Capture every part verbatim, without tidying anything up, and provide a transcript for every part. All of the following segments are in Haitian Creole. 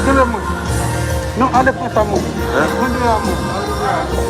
Sele mwen. Non, ale pran sa mwen. Hein? Mwen dwe a mwen. Ale dwe a mwen.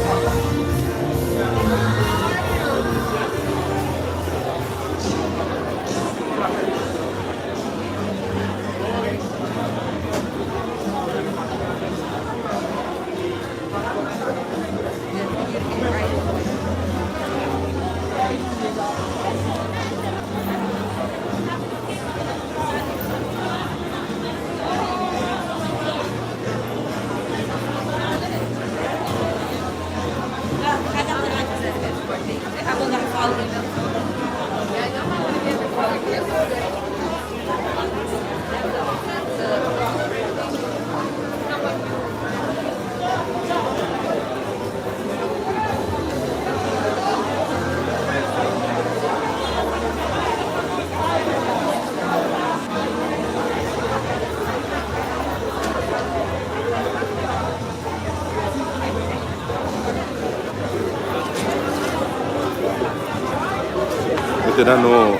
Mete nan nou.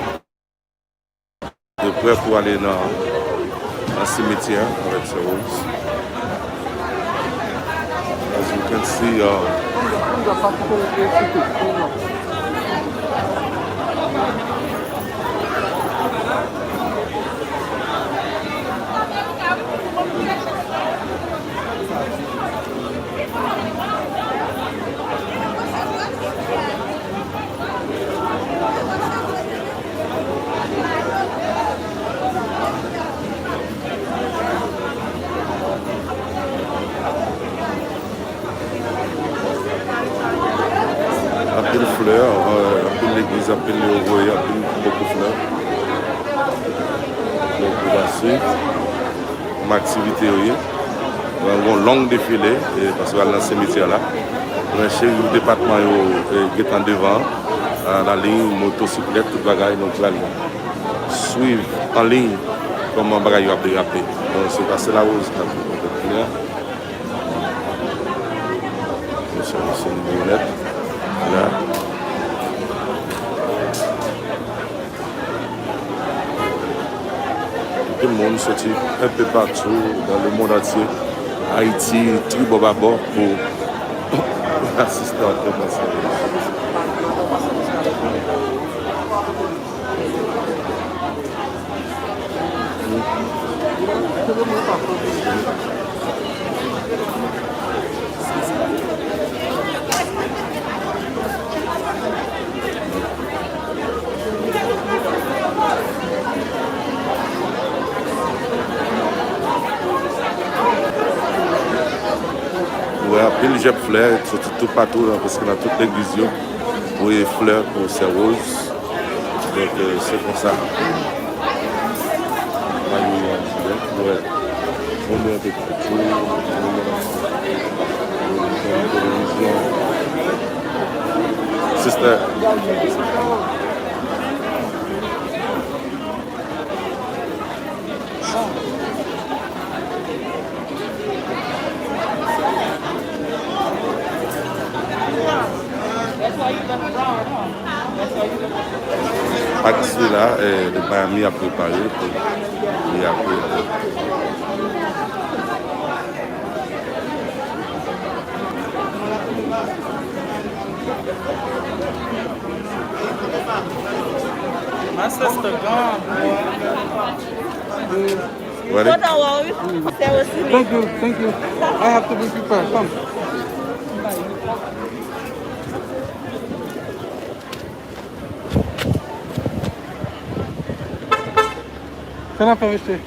Yo prè pou ale nan, nan simetyè avèk Sè Rose. As you can see, uh, Anpil flè, euh, anpil legliz, anpil yo voye, anpil bokou flè. Donk, nou va swiv kòman aktivite yo ye. Gen yon long defile, e, paske al nan simetyè la. Men cherif depatman yo, e, gentan devan, a la liy, motosiklèt, tout bagay, donk pral swiv an liy kòman bagay yo ap derape. Donk, se pa Sè Larose k ap fè kontèt la. Mesye, mesye, nou nèt la. Tout moun soti un peu partout dans le monde entier, Ayiti, tribò babò, pou asiste a entervansyon. Ou wè anpil jèb flè soti toupatou, nan, prèske nan tout legliz yo, voye flè pou Sè Rose. Donk, euh, se konsa. Mayo an ti bèk, wè. Moun yo te koutou, moun yo nan televizyon. Sister. Ak sila, eh, de Miami ap prepare pou li apre. My sister gone, boy. Ready? Kontan wè w, wi. Sè Rosini. Thank you, thank you. I have to be prepared. Come. Sa n ap fè, mesye?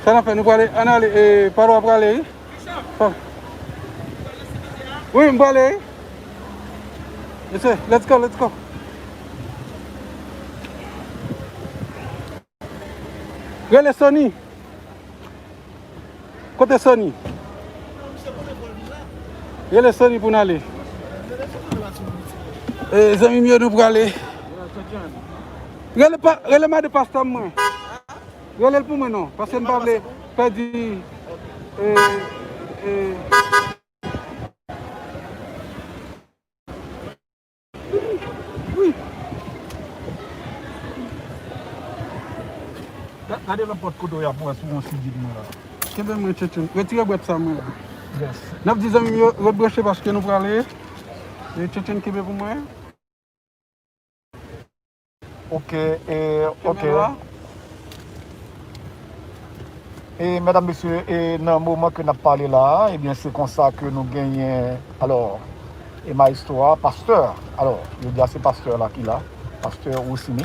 Sa n ap fè? Nou prale, ann ale, e, Padwa prale, wi. Pa- Wi, m prale, wi. Mesye, let's go, let's go. Rele Sony. Kote Sony? Rele Sony pou n ale. E, zanmi m yo, nou prale. Rele pa, rele madan pastè m mwen. Rele l pou mwen non, paske m pa vle pèdi, e, e, Wi. That, Gade lòt pòt kote w ye a pou w wè si w wè yon sijid mwen la. Kenbe mwen, Tchetchen. Retire bwèt sa mwen la. Yes. N ap di zanmi m yo ret branche paske nou prale. E Tchetchen kenbe pou mwen. Ok, e, ok. Kenbe la. E medam, mesye, e nan moman ke n ap pale la a, ebyen, se konsa ke nou genyen, alò, e mayestwo a, pastè, alò, yo di a se pastè la ki la, pastè Rosiny,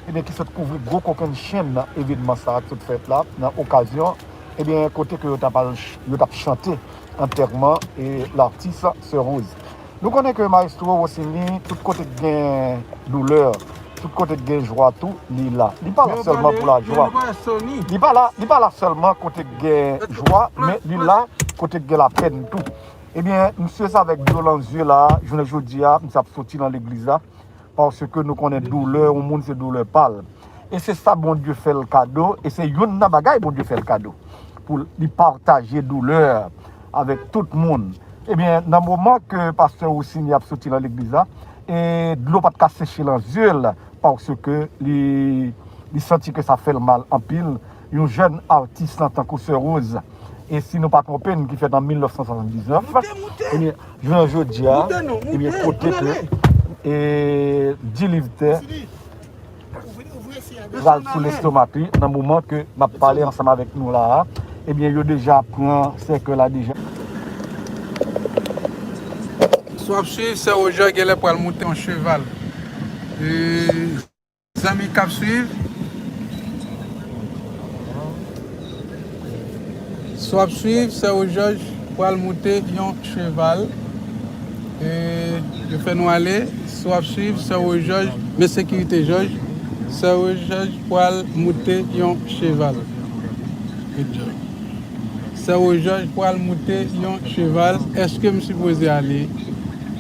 ebyen, ki sot kouvri gwo kokennchenn evenman sa a k sot fèt la, nan okazyon, ebyen, kote ke yo t ap al ch-, yo t ap chante antèman e latis Sè Rose. Nou konnen ke mayestwo Rosiny, tout kote k gen doulè, tout kote k gen jwa tou, li la. Li pa la sèlman pou lajwa. Li pa la, li pa la sèlman kote k gen jwa, men li la kote k gen lapèn tou. Ebyen, misye sa avèk dlo nan zye la, jounen jodi a, misye ap soti nan legliz la, paske nou konnen doulè yon moun se doulè pa l. E se sa Bondye fè l kado, e se youn nan bagay Bondye fè l kado, pou li pataje doulè avèk tout moun. Ebyen, nan moman ke pastè Rosiny ap soti nan legliz la, e dlo pa t ka seche nan zye l, paske li, li santi ke sa fè l mal anpil. Yon jèn atis lan tankou Sè Rose, e si nou pa twonpe n, ki fèt an mil nèf san swasanndiznèf, ebyen, jounen jodi a, ebyen, kote ke, e, Dilivtè pral sou lestomak li, nan moman ke m ap pale ansanm avèk nou la a, ebyen, yo deja pran sèkèy la deja. Si w ap swiv, Sè Rose genlè pral moute yon cheval. E, zanmi k ap swiv, si w ap swiv, Sè Rose pral moute yon cheval. E, yo fè nou ale. Si w ap swiv, Sè Rose, men sekirite Jòj. Sè Rose pral moute yon cheval. Good job. Sè Rose pral moute yon cheval. Èske m sipoze ale?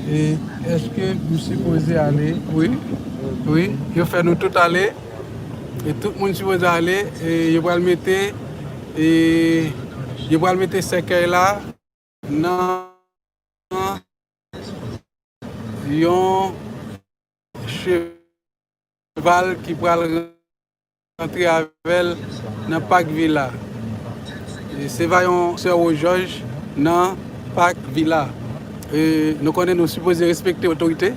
E, èske m sipoze ale? Wi. Wi. Yo fè nou tout ale. E tout moun sipoze ale. E yo pral mete, e yo pral mete sèkèy la nan yon cheval ki pral rantre avè l nan Pak Vila. E se vayan Sè Rose Jòj nan Pak Vila. E nou konnen nou sipoze respekte otorite.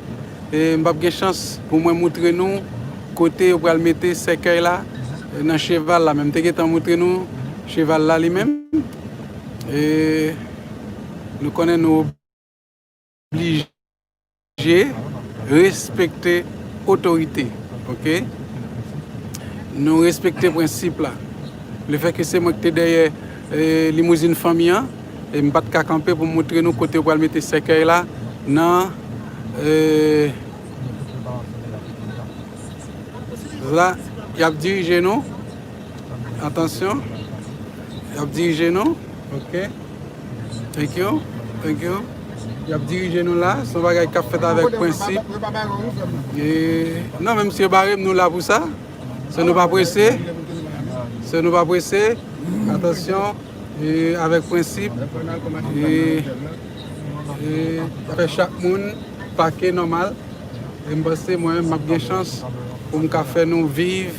E m p ap gen chans pou mwen moutre nou kote yo pral mete sèkèy la, e, nan cheval la. Men m te gentan moutre nou cheval la li menm. E nou konnen nou oblije respekte otorite, oke? Nou respekte prensip la. Lefètke se mwen ki te dèyè, e, limouzin fanmi an, e m pa t ka kanpe pou m moutre nou kote yo pral mete sèkèy la nan, e, la, y ap dirije nou. Atansyon. Y ap dirije nou. Ok. Thank you. Thank you. Y ap dirije nou la. Se yon bagay k ap fèt avèk prensip. E, non, menm si yo bare m, nou la pou sa. So, nou pa prese. So, nou pa prese. Atansyon. E, avèk prensip. E, e, fè chak moun pake nòmal. E m panse mwen menm m ap gen chans pou m ka fè nou viv,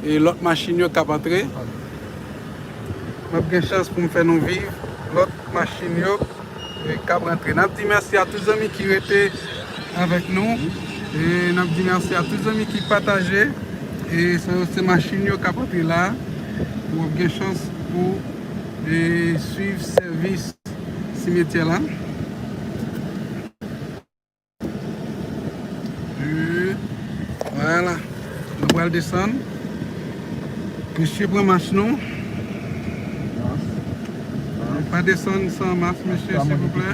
e, lòt machin yo k ap antre. M ap gen chans pou m fè nou viv lòt machin yo, e, k ap rantre. N ap di mèsi a tout zanmi ki rete avèk nou. E n ap di mèsi a tout zanmi ki pataje. E se, se machin yo k ap antre la. W ap gen chans pou, e, swiv sèvis simetyè la. Wi. Vwala. Nou pral desann. Mesye, pran mas nou. Pa desann san mas, mesye, silvouplè.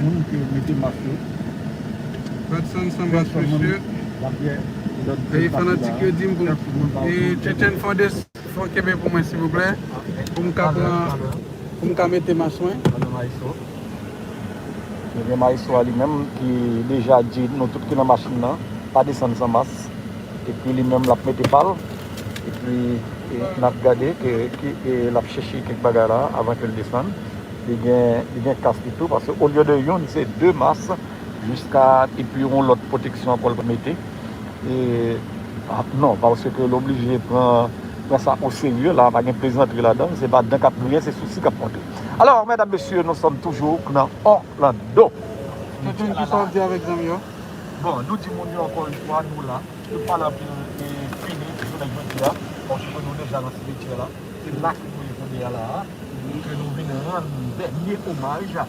Pa desann san mas, mesye. E fanatik yo di m pou m, e, Tchetchen, fè yon des-, fè yon kenbe pou mwen, silvouplè. Pou m ka pran, pou m ka mete mas mwen. Nou gen mayestwo a li menm ki deja di nou tout ki nan machin nan, pa desann san mas. Epi li menm l ap mete pa l. Epi, e, n ap gade ke, ke, e, l ap chèche kèk bagay la avan ke l desann. Li gen, li gen kas li tou, paske olye de youn, se de mas, jiska, epi yon lòt pwoteksyon ankò l pou mete. E, a, non, paske l oblije pran pran sa o serye la, pa gen plezantri ladan, se pa dan k ap griyen, se sousi k ap monte. Alò, medam, mesye, nou sòm toujou nan Orlando. Kèk moun ki sa w di avèk zanmi yo? Bon, nou di moun yo ankò yon fwa, nou la. Tout pale anpil e fini, jounen jodi a, paske nou deja nan simetyè la. Se la ke nou ye kounye a la a, ke nou vin rann dènye omaj a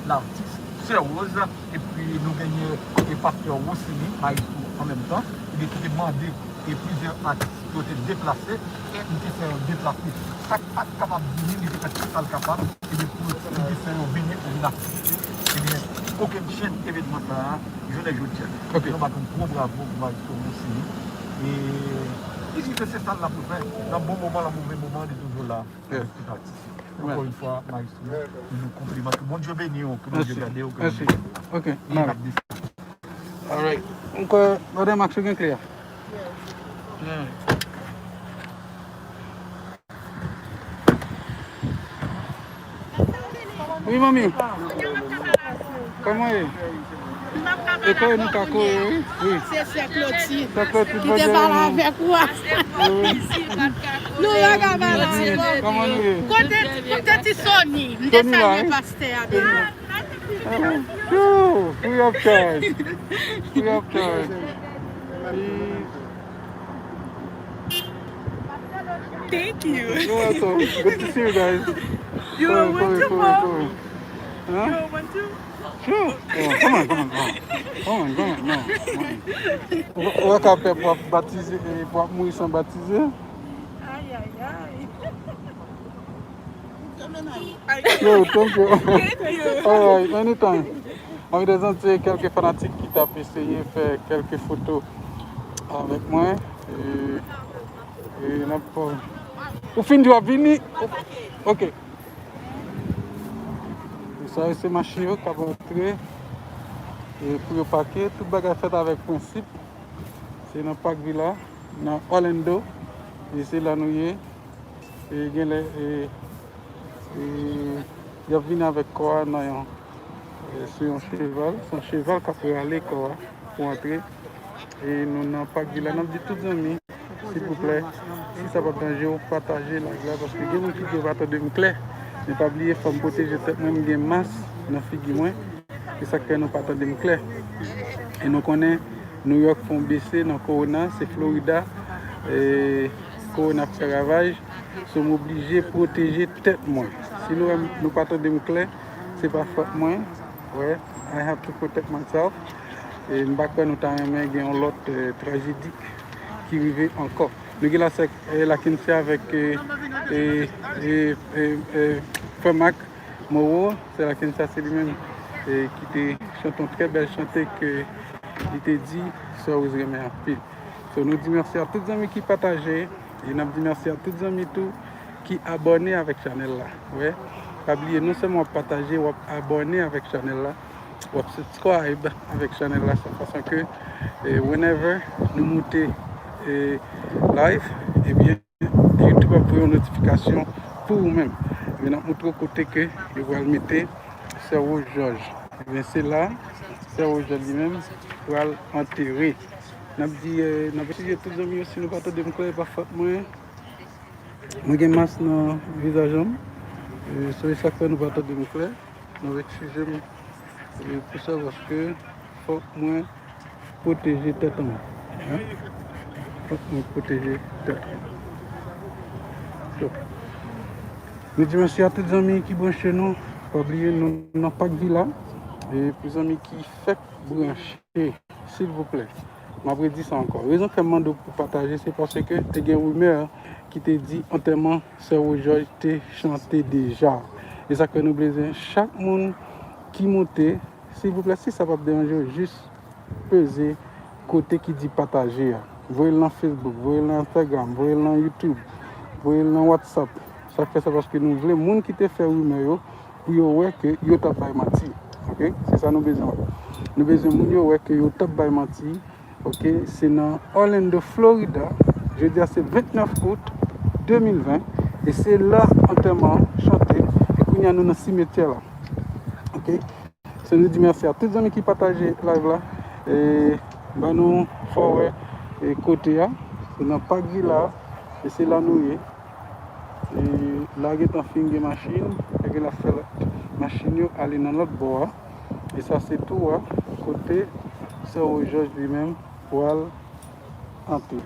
latis Sè Rose, epi nou genyen e pastè Rosini, mayestwo an menm tan, ebyen ki te mande e plizyè atis pou yo te deplase, e li te fè yo deplase. Sa k pa t kapab vini, li te fè tout sa l kapab, ebyen pou li te fè yo vini, pou vin asiste, ebyen, kokennchenn evènman sa a, jounen jodi a. Ok. Nou bat yon gwo bravo pou mayestwo Rosini. E li di ke se sa l la pou fè. Nan bon moman, nan move moman, li toujou la. Yes. Ankò yon fwa, mayestwo, nou konpliman. Ke Bondye beni w, ke Bondye gade w, ke Bondye beni w. Ok. E n ap desann. Alright. Mwen kwè, Brother Max, ou gen kle a? Yeah. Wi, manmi. Kòman ye? E kote nou ka kore, wi. Wi. Se sè Klotid. Sè Klotid, ki te pale avèk ou a. Wi. Nou pa ka pale avèk ou. Kòman nou ye? Kote, kote ti Sony? M te salye pastè a deja. Yo, free of charge. Free of charge. Thank you. You're welcome. Good to see you guys. You want one too, Mom? Huh? You want one too? Sure. Oh, come on, come on, come on. Come on, come on. No, come on. Ou, ou ka pè pou ap batize, e pou ap mouri san batize? Ay, ay, ay. Yo, thank you. Thank you. All right, anytime. Anvi de zan, se kèlke fanatik ki t ap eseye fè kèlke foto avèk mwen. E, e n ap, ou fin di w ap vini? Ok. E sa yo se machin yo k ap antre. E pou yo pake, tout bagay fèt avèk prensip. Se nan Parkville la, nan Orlando. E se la nou ye. E genlè, e, e, y ap vini avèk kò a nan yon, e, sou yon cheval. Se yon cheval k ap rale kò a pou antre. E nou nan Parkville la, n ap di tout zanmi, silvouplè, si sa p ap danje w, pataje live la, paske gen moun ki di yo pa tande m klè. Men pa bliye, fò m pwoteje tèt mwen, m gen mas nan figi mwen. Se sa k fè nou pa tande m klè. E nou konnen New York fè yon bese nan kowona, se Florida, e, kowona fè ravaj. So, m oblije pwoteje tèt mwen. Si nou wè m, nou pa tande m klè, se pa fòt mwen. Wè, I have to protect myself. E m pa kwè nou ta renmen gen yon lòt, e, trajedi ki rive ankò. Nou gen la sè, e, Lakensia avèk, e, e, e, e, e, frè Mak Moreau, sè Lakensia se li menm, e, ki te chante yon trè bèl chante ke li te di Sè Rose renmen anpil. So, nou di mèsi a tout zanmi ki pataje, e n ap di mèsi a tout zanmi tou ki abòne avèk chanèl la. Wè, pa bliye, non sèlman w ap pataje, w ap abòne avèk chanèl la, w ap subscribe avèk chanèl la, sa fason ke, e, whenever nou moute, e, live, ebyen, YouTube ap voye yon notifikasyon pou ou menm. Ebyen, n ap moutre w kote ke yo pral mete Sè Rose Georges. Ebyen, se la, Sè Rose Georges li menm pral antere. N ap di, e, n ap eskize tout zanmi yo si nou pa tande m klè, e pa fòt mwen. Mwen gen mas nan vizaj an. E, so, e sa k fè nou pa tande m klè. N ap eskize m, e, pou sa, paske fòk mwen pwoteje tèt mwen. Hein? Fòk mwen pwoteje tèt mwen. So, nou di mèsi a tout zanmi ki branche nou. Pa bliye, nou nan Parkville la. E pou zanmi ki fèk branche, silvouplè, m ap redi sa ankò. Rezon k fè m mande w pou pataje, se paske te gen rimè ki te di antèman Sè Rose Georges te chante deja. E sa k fè nou bezwen chak moun ki moute, silvouplè, si sa p ap deranje w, jis peze kote ki di pataje a. Voye l nan Facebook, voye l nan Instagram, voye l nan YouTube, voye l nan WhatsApp. Sa k fè sa paske nou vle moun ki te fè rimè yo, pou yo wè ke yo t ap bay manti. Ok? Se sa nou bezwen wè. Nou bezwen moun yo wè ke yo t ap bay manti. Ok? Se nan Orlando, Florida. Jodi a se vennèf out de mil ven. E se la antèman an chante. E kounye a nou nan simetyè la. Ok? Se nou di mèsi a tout zanmi ki pataje live la. E ban nou fè w wè, e kote a. Se nan Parkville la. E se la nou ye. E la gentan fin gen machin, e gen la fè lòt machin yo ale nan lòt bò a. E sa se tou a, kote Sè Wòj Jòj li menm pral antre.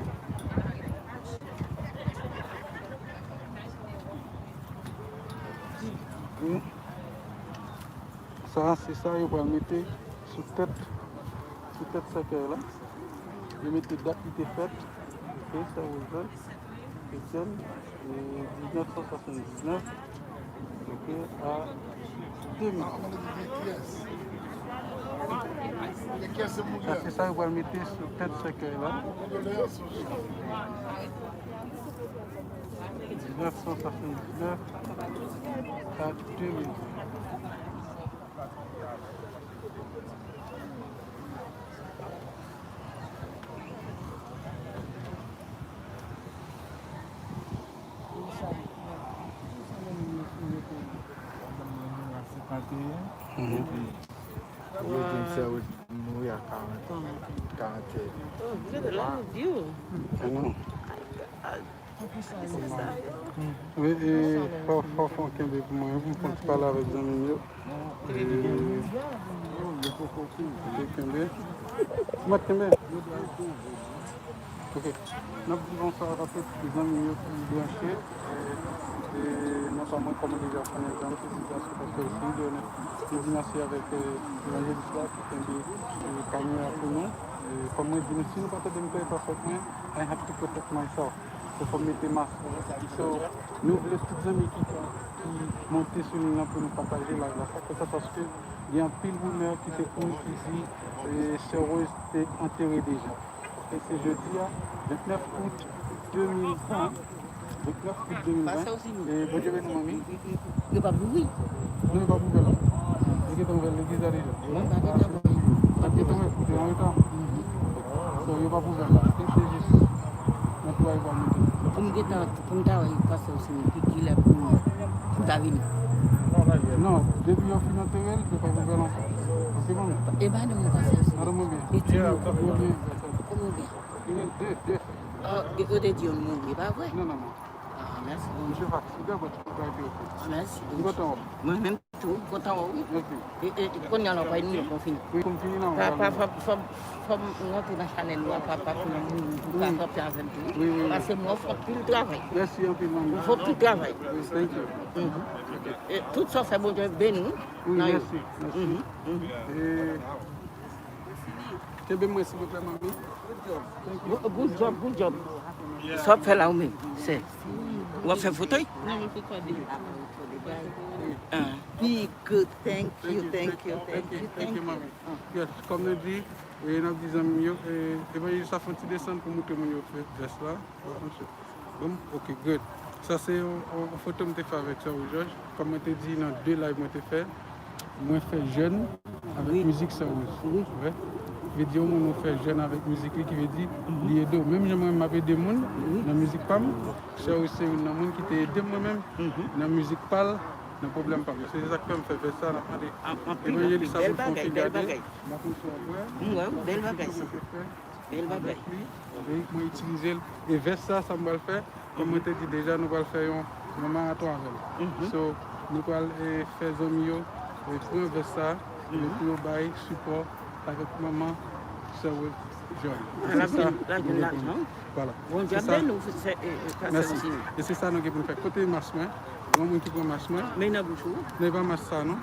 Sa, se sa yo pral mete sou tèt, sou tèt sèkèy la. Yo mete dat li te fèt, ok, Sè Wòj Jòj Etyèn, e diznèf san swasanndiznèf, ok, a de mil. Sa, se sa yo pral mete sou tèt sèkèy la. Diznèf san swasanndiznèf a de mil. Mhm. Yo di m sè nou ye a karant, karant. Oh, you look like you. I know. Wi, e, fò, fò, fò w kenbe pou mwen, pou m fè yon ti pale avèk zanmi m yo. E, ok, kenbe. Ou mèt kenbe. Ok. N ap di bonswa a tout zanmi m yo ki branche. E, e, non sèlman kòm ou deja konnen, zanmi ki deja sou pastè osi, nou di mèsi avèk, e, evanjelis la ki kenbe, e, kamera pou nou. E, kòm mwen di nou, si nou pa tande m klè, e pa fòt mwen, I have to protect myself. So, fò m mete mask. So, nou vle tout zanmi ki, ki monte sou liy lan pou nou pataje live la. Sa fè sa paske gen anpil rimè ki te kouri ki di, e, Sè Rose te antere deja. E se jodi a, vennèf out de mil ven, vennèf out de mil ven. E Bondye beni w, manmi. Yo p ap louvri. Non, yo p ap ouvè la. Yo gentan ouvè legliz la deja. Wi, pa gentan ouvè. Yo gentan ouvè, yo te an reta. So, yo p ap ouvè la. Se jis netwaye pou al mete. Pou m gentan, pou m ta wè pastè osi, ki, ki lè pou, pou m ta vini. Non, depi yo fin antere l, yo p ap ouvè l ankò. Ok, manmi? E ba non, pastè osi. Madanm ou byen? E ti nou. Yo byen. Kòman ou byen? Yo te di yon moun, e pa vre? Non, non, non. Ah, mèsi, Bondye. Misye fatige, but you guys be okay. Ah, mèsi, Bondye. M kontan wè w. Mwen menm tou, m kontan wè w, wi. Mèsi. E, e, kounye a la, w pa vin, non, pou fini. Wi, pou m fini, non. Pa, pa, fò, fò, fò m rantre nan chanèl ou a, pa, pa pou moun, pou ka kanpe avè m tou. Wi, wi, wi. Paske mwen fè anpil travay. Mèsi anpil, manmi. Mwen fè anpil travay. Wi, thank you. Mhm. Ok. E tout sa w fè, Bondye beni w. Wi, mèsi, mèsi. Mhm, mhm. E, kenbe mwen, silvouplè, manmi. Good job, good job. Sa w ap fè la ou menm, sè? W ap fè foto? Non, mwen fè kòde. Ah. Be good. Thank you, thank you, thank you, thank you, manmi. Yes, kòm nou di, e, n ap di zanmi m yo, e, evanjelis la fè yon ti desann pou montre moun yo fè vès la. Bon, ok, good. Sa se yon, yon, yon foto m te fè avèk Sè Wòj Jòj. Kòm mwen te di nan de live mwen te fè, mwen fè jèn avèk mizik Sè Wòj. Wi. Vle di yon moun ou fè jèn avèk mizik li, ki vle di li ede w. Menm jan mwen m ap ede moun nan mizik pa m, Sè Wòj se youn nan moun ki te ede m mwen menm nan mizik pa l, nan pwoblèm pa m. Se sa k fè m fè vès sa, n ap mande evanjelis sa pou l fè yon ti gade. M pa konn si w ap wè. M wè, wi, bèl bagay sa. Bèl bagay. Avèk li, e mwen itilize l. E vès sa, sa m pral fè, kòm mwen te di deja, nou pral fè yon, yon maraton avè l. Mhm. So, nou pral, e, fè zanmi yo, e, pran vès sa, e, pou yo bay sipò avèk manman Sè Wòj Jòj. E se sa nou gen pou nou. Vwala. Bondye ap beni w, sè, e, e, pastè Witini. E se sa nou gen pou nou fè. Kote mas mwen? Granmoun ki pran mas mwen? Men nan bouch ou. Men pa mas sa, non.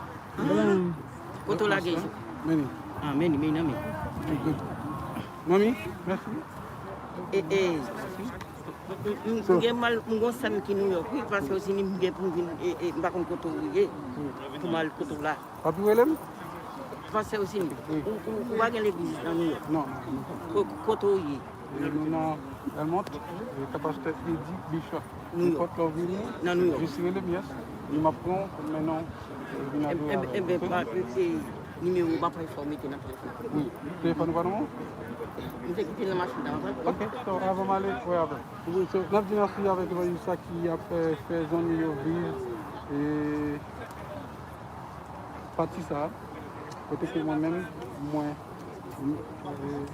Kote w lage? Meni. Ah, meni, meni nan men. Ok, good. Manmi, mèsi. E, e, m, m, m gen mal, m gon sè m ki New York, wi, pastè Witini, m gen pou m vin, e, e, m pa konn kote w ye, pou m al kote w la. W ap rele m? Pastè Witini, ou, ou, ou pa gen legliz nan New York? Non, non, non. Ko-, kote w ye? E nou nan Elmont, e, ka pastè Eddy Bishop. Nenpòt lè w vini, jis rele m, yes. Ni m ap pran w, pou m mennen w, e, vin adore avè m, ok? Enben, pa, e, e, nimewo w pa fè fò w mete nan telefòn. Wi. Telefòn ou pa nan men w? M te kite l nan machin nan, anvan. Ok, so, avan m ale, wè avè m. Wi. So, n ap di mèsi avèk evanjelis la ki ap, e, fè zanmi yo viv, e, pati sa, kote ke mwen menm, mwen, e,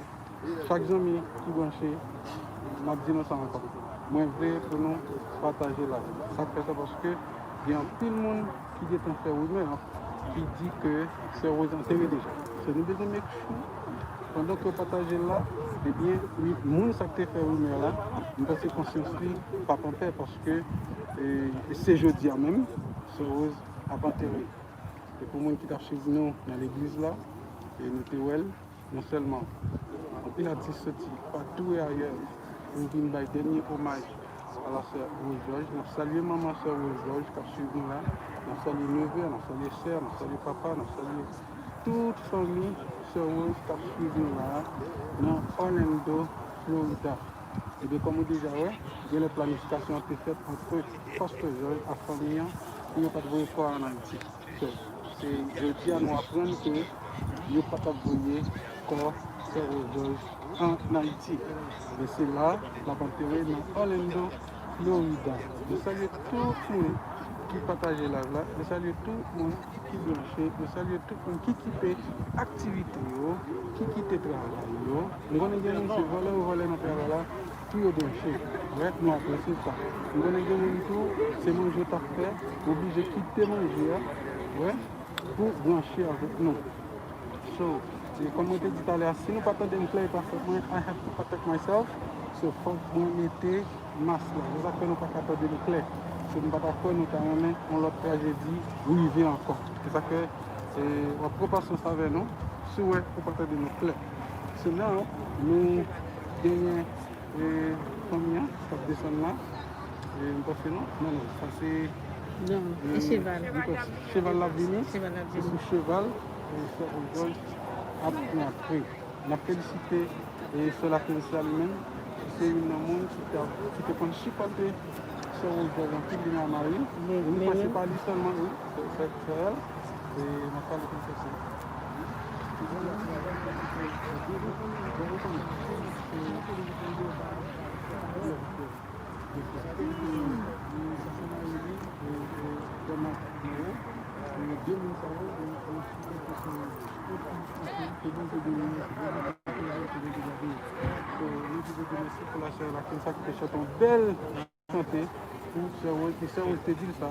chak zanmi ki branche, m ap di nou sa ankò. Mwen vle pou nou pataje live la. Sa k fè sa paske gen anpil moun ki gentan fè rimè ki di ke Sè Rose antere deja. So nou bezwen make sure pandan ke w pataje l la, ebyen, wi, moun sa k te fè rimè la, m panse konsyans li p ap anpè paske e, e se jodi a menm, Sè Rose ap antere. E pou moun ki t ap swiv nou nan legliz la, e nou te wè l, non sèlman anpil atis soti patou e ayè pou vin bay dènye omaj a la sè Rose Georges. N ap salye manman sè Rose Georges k ap swiv nou la. N ap salye neve, n ap salye sè, n ap salye papa, n ap salye tout fanmi sè Rose k ap swiv nou la nan Orlando, Florida. Ebyen, kòm ou deja wè, genlè planifikasyon an te fèt ant Pastè Georges ak fanmi an pou yo pa t voye kò a ann Ayiti. So, se jodi a nou aprann ke yo pa t ap voye kò sè Rose Georges ann Ayiti. Men se la l ap antere nan Orlando, Florida. Nou salye tout moun ki pataje live la. Nou salye tout moun ki branche. Nou salye tout moun ki kipe aktivite yo, ki kite travay yo. M konnen gen moun se vòlè yo vòlè nan travay la pou yo branche. Wè, nou apresye sa. M konnen gen moun tou, se manje yo t ap fè, yo oblije kite manje a, wè, pou branche avèk nou. So, e kòm mwen te di talè a, si nou pa tande m klè, e pa fòt mwen, I have to protect myself. So, fòk mwen mete mas la. Se sa k fè nou pa ka tande m klè. Si nou pa ta kwè, nou ta renmen yon lòt trajedi rive ankò. Se sa k fè, e, w ap pran pasyans avè nou. Si w wè ou pa tande nou klè. So now, nou genyen e, fanmi an k ap desann la. E, m panse non, non, non, sa se Non, e, se cheval. M panse cheval la vini. Cheval la vini. Se sou cheval, e, sè Rose Georges ap rantre. N ap felisite, e, sè Lakensa li menm, ki se youn nan moun ki te, ki te konn sipòte sè Rose Georges anpil li menm a mari. E nou kwè se pa li sèlman, wi, sè, sè, sè L. E, n ap pale pou l fè sa. Chante pou sè Rose, e sè Rose te di l sa,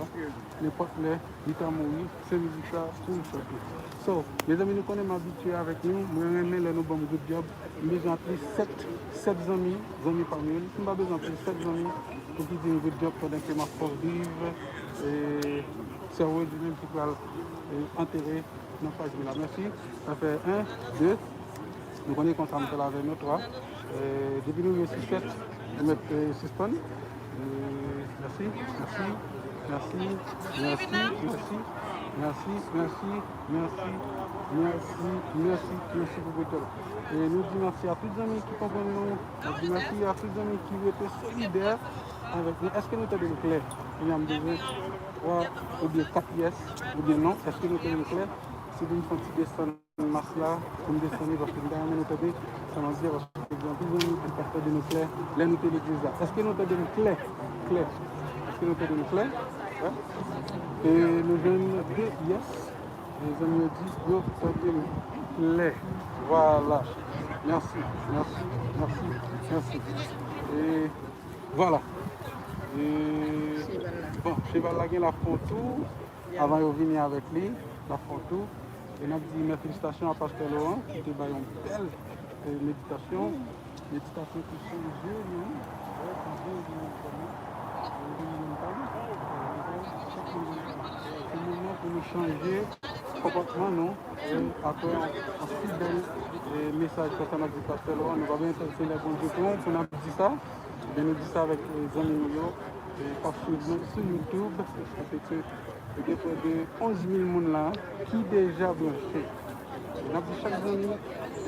nenpòt lè li ta mouri, se mizik sa pou l chante. So, mezanmi, nou konnen m abitye avèk nou, mwen renmen lè nou ban m good job. M bezwen at least sèt, sèt zanmi, zanmi pa m yo. Si m pa bezwen at least sèt zanmi pou ki di m good job pandan ke m ap fè viv, e, sè Rose li menm ki pral, e, antere nan paj mwen la. Mèsi. Sa fè en, de. Nou konnen konsa m fè l avè nou, twa. E, depi nou rive sou sèt, nou mèt, e, sispann. E, mèsi, mèsi, mèsi, mèsi pou good job. E nou di mèsi a tout zanmi ki konprann nou. Nou di mèsi a tout zanmi ki rete solidè avèk nou. Èske nou tande m klè? Kounye a m bezwen twa oubyen kat yès oubyen non. Èske nou tande m klè? Si nou fè yon ti desann mas la, pou m desann li, paske m ta renmen nou tande sa m ap di a, paske gen anpil zanmi ki pa t tande nou klè lè nou te legliz la. Èske nou tande m klè? Klè. Èske nou tande m klè? Wè. E nou jwenn de yès. E zanmi yo di yo tande m klè. Vwala. Mèsi, mèsi, mèsi, mèsi. E vwala. E, bon, cheval la gen l ap fè yon tou. Avan yo vini avèk li, l ap fè yon tou. E n ap di men felisitasyon a Pastè Laurent ki te bay yon bèl, e, meditasyon. Meditasyon ki chanje nou. Wè, chanje nou kòman. E, nou menm pa nou. Se moman pou nou chanje konpòtman nou. E, apre yon, yon si bèl, e, mesaj konsa n ap di Pastè Laurent, nou pa bezwen tann se lè Bondye pran pou n ap di sa. Ebyen, nou di sa avèk, e, zanmi nou yo, e, k ap swiv nou sou YouTube, paske gen prè de onz mil moun la ki deja branche. N ap di chak zanmi,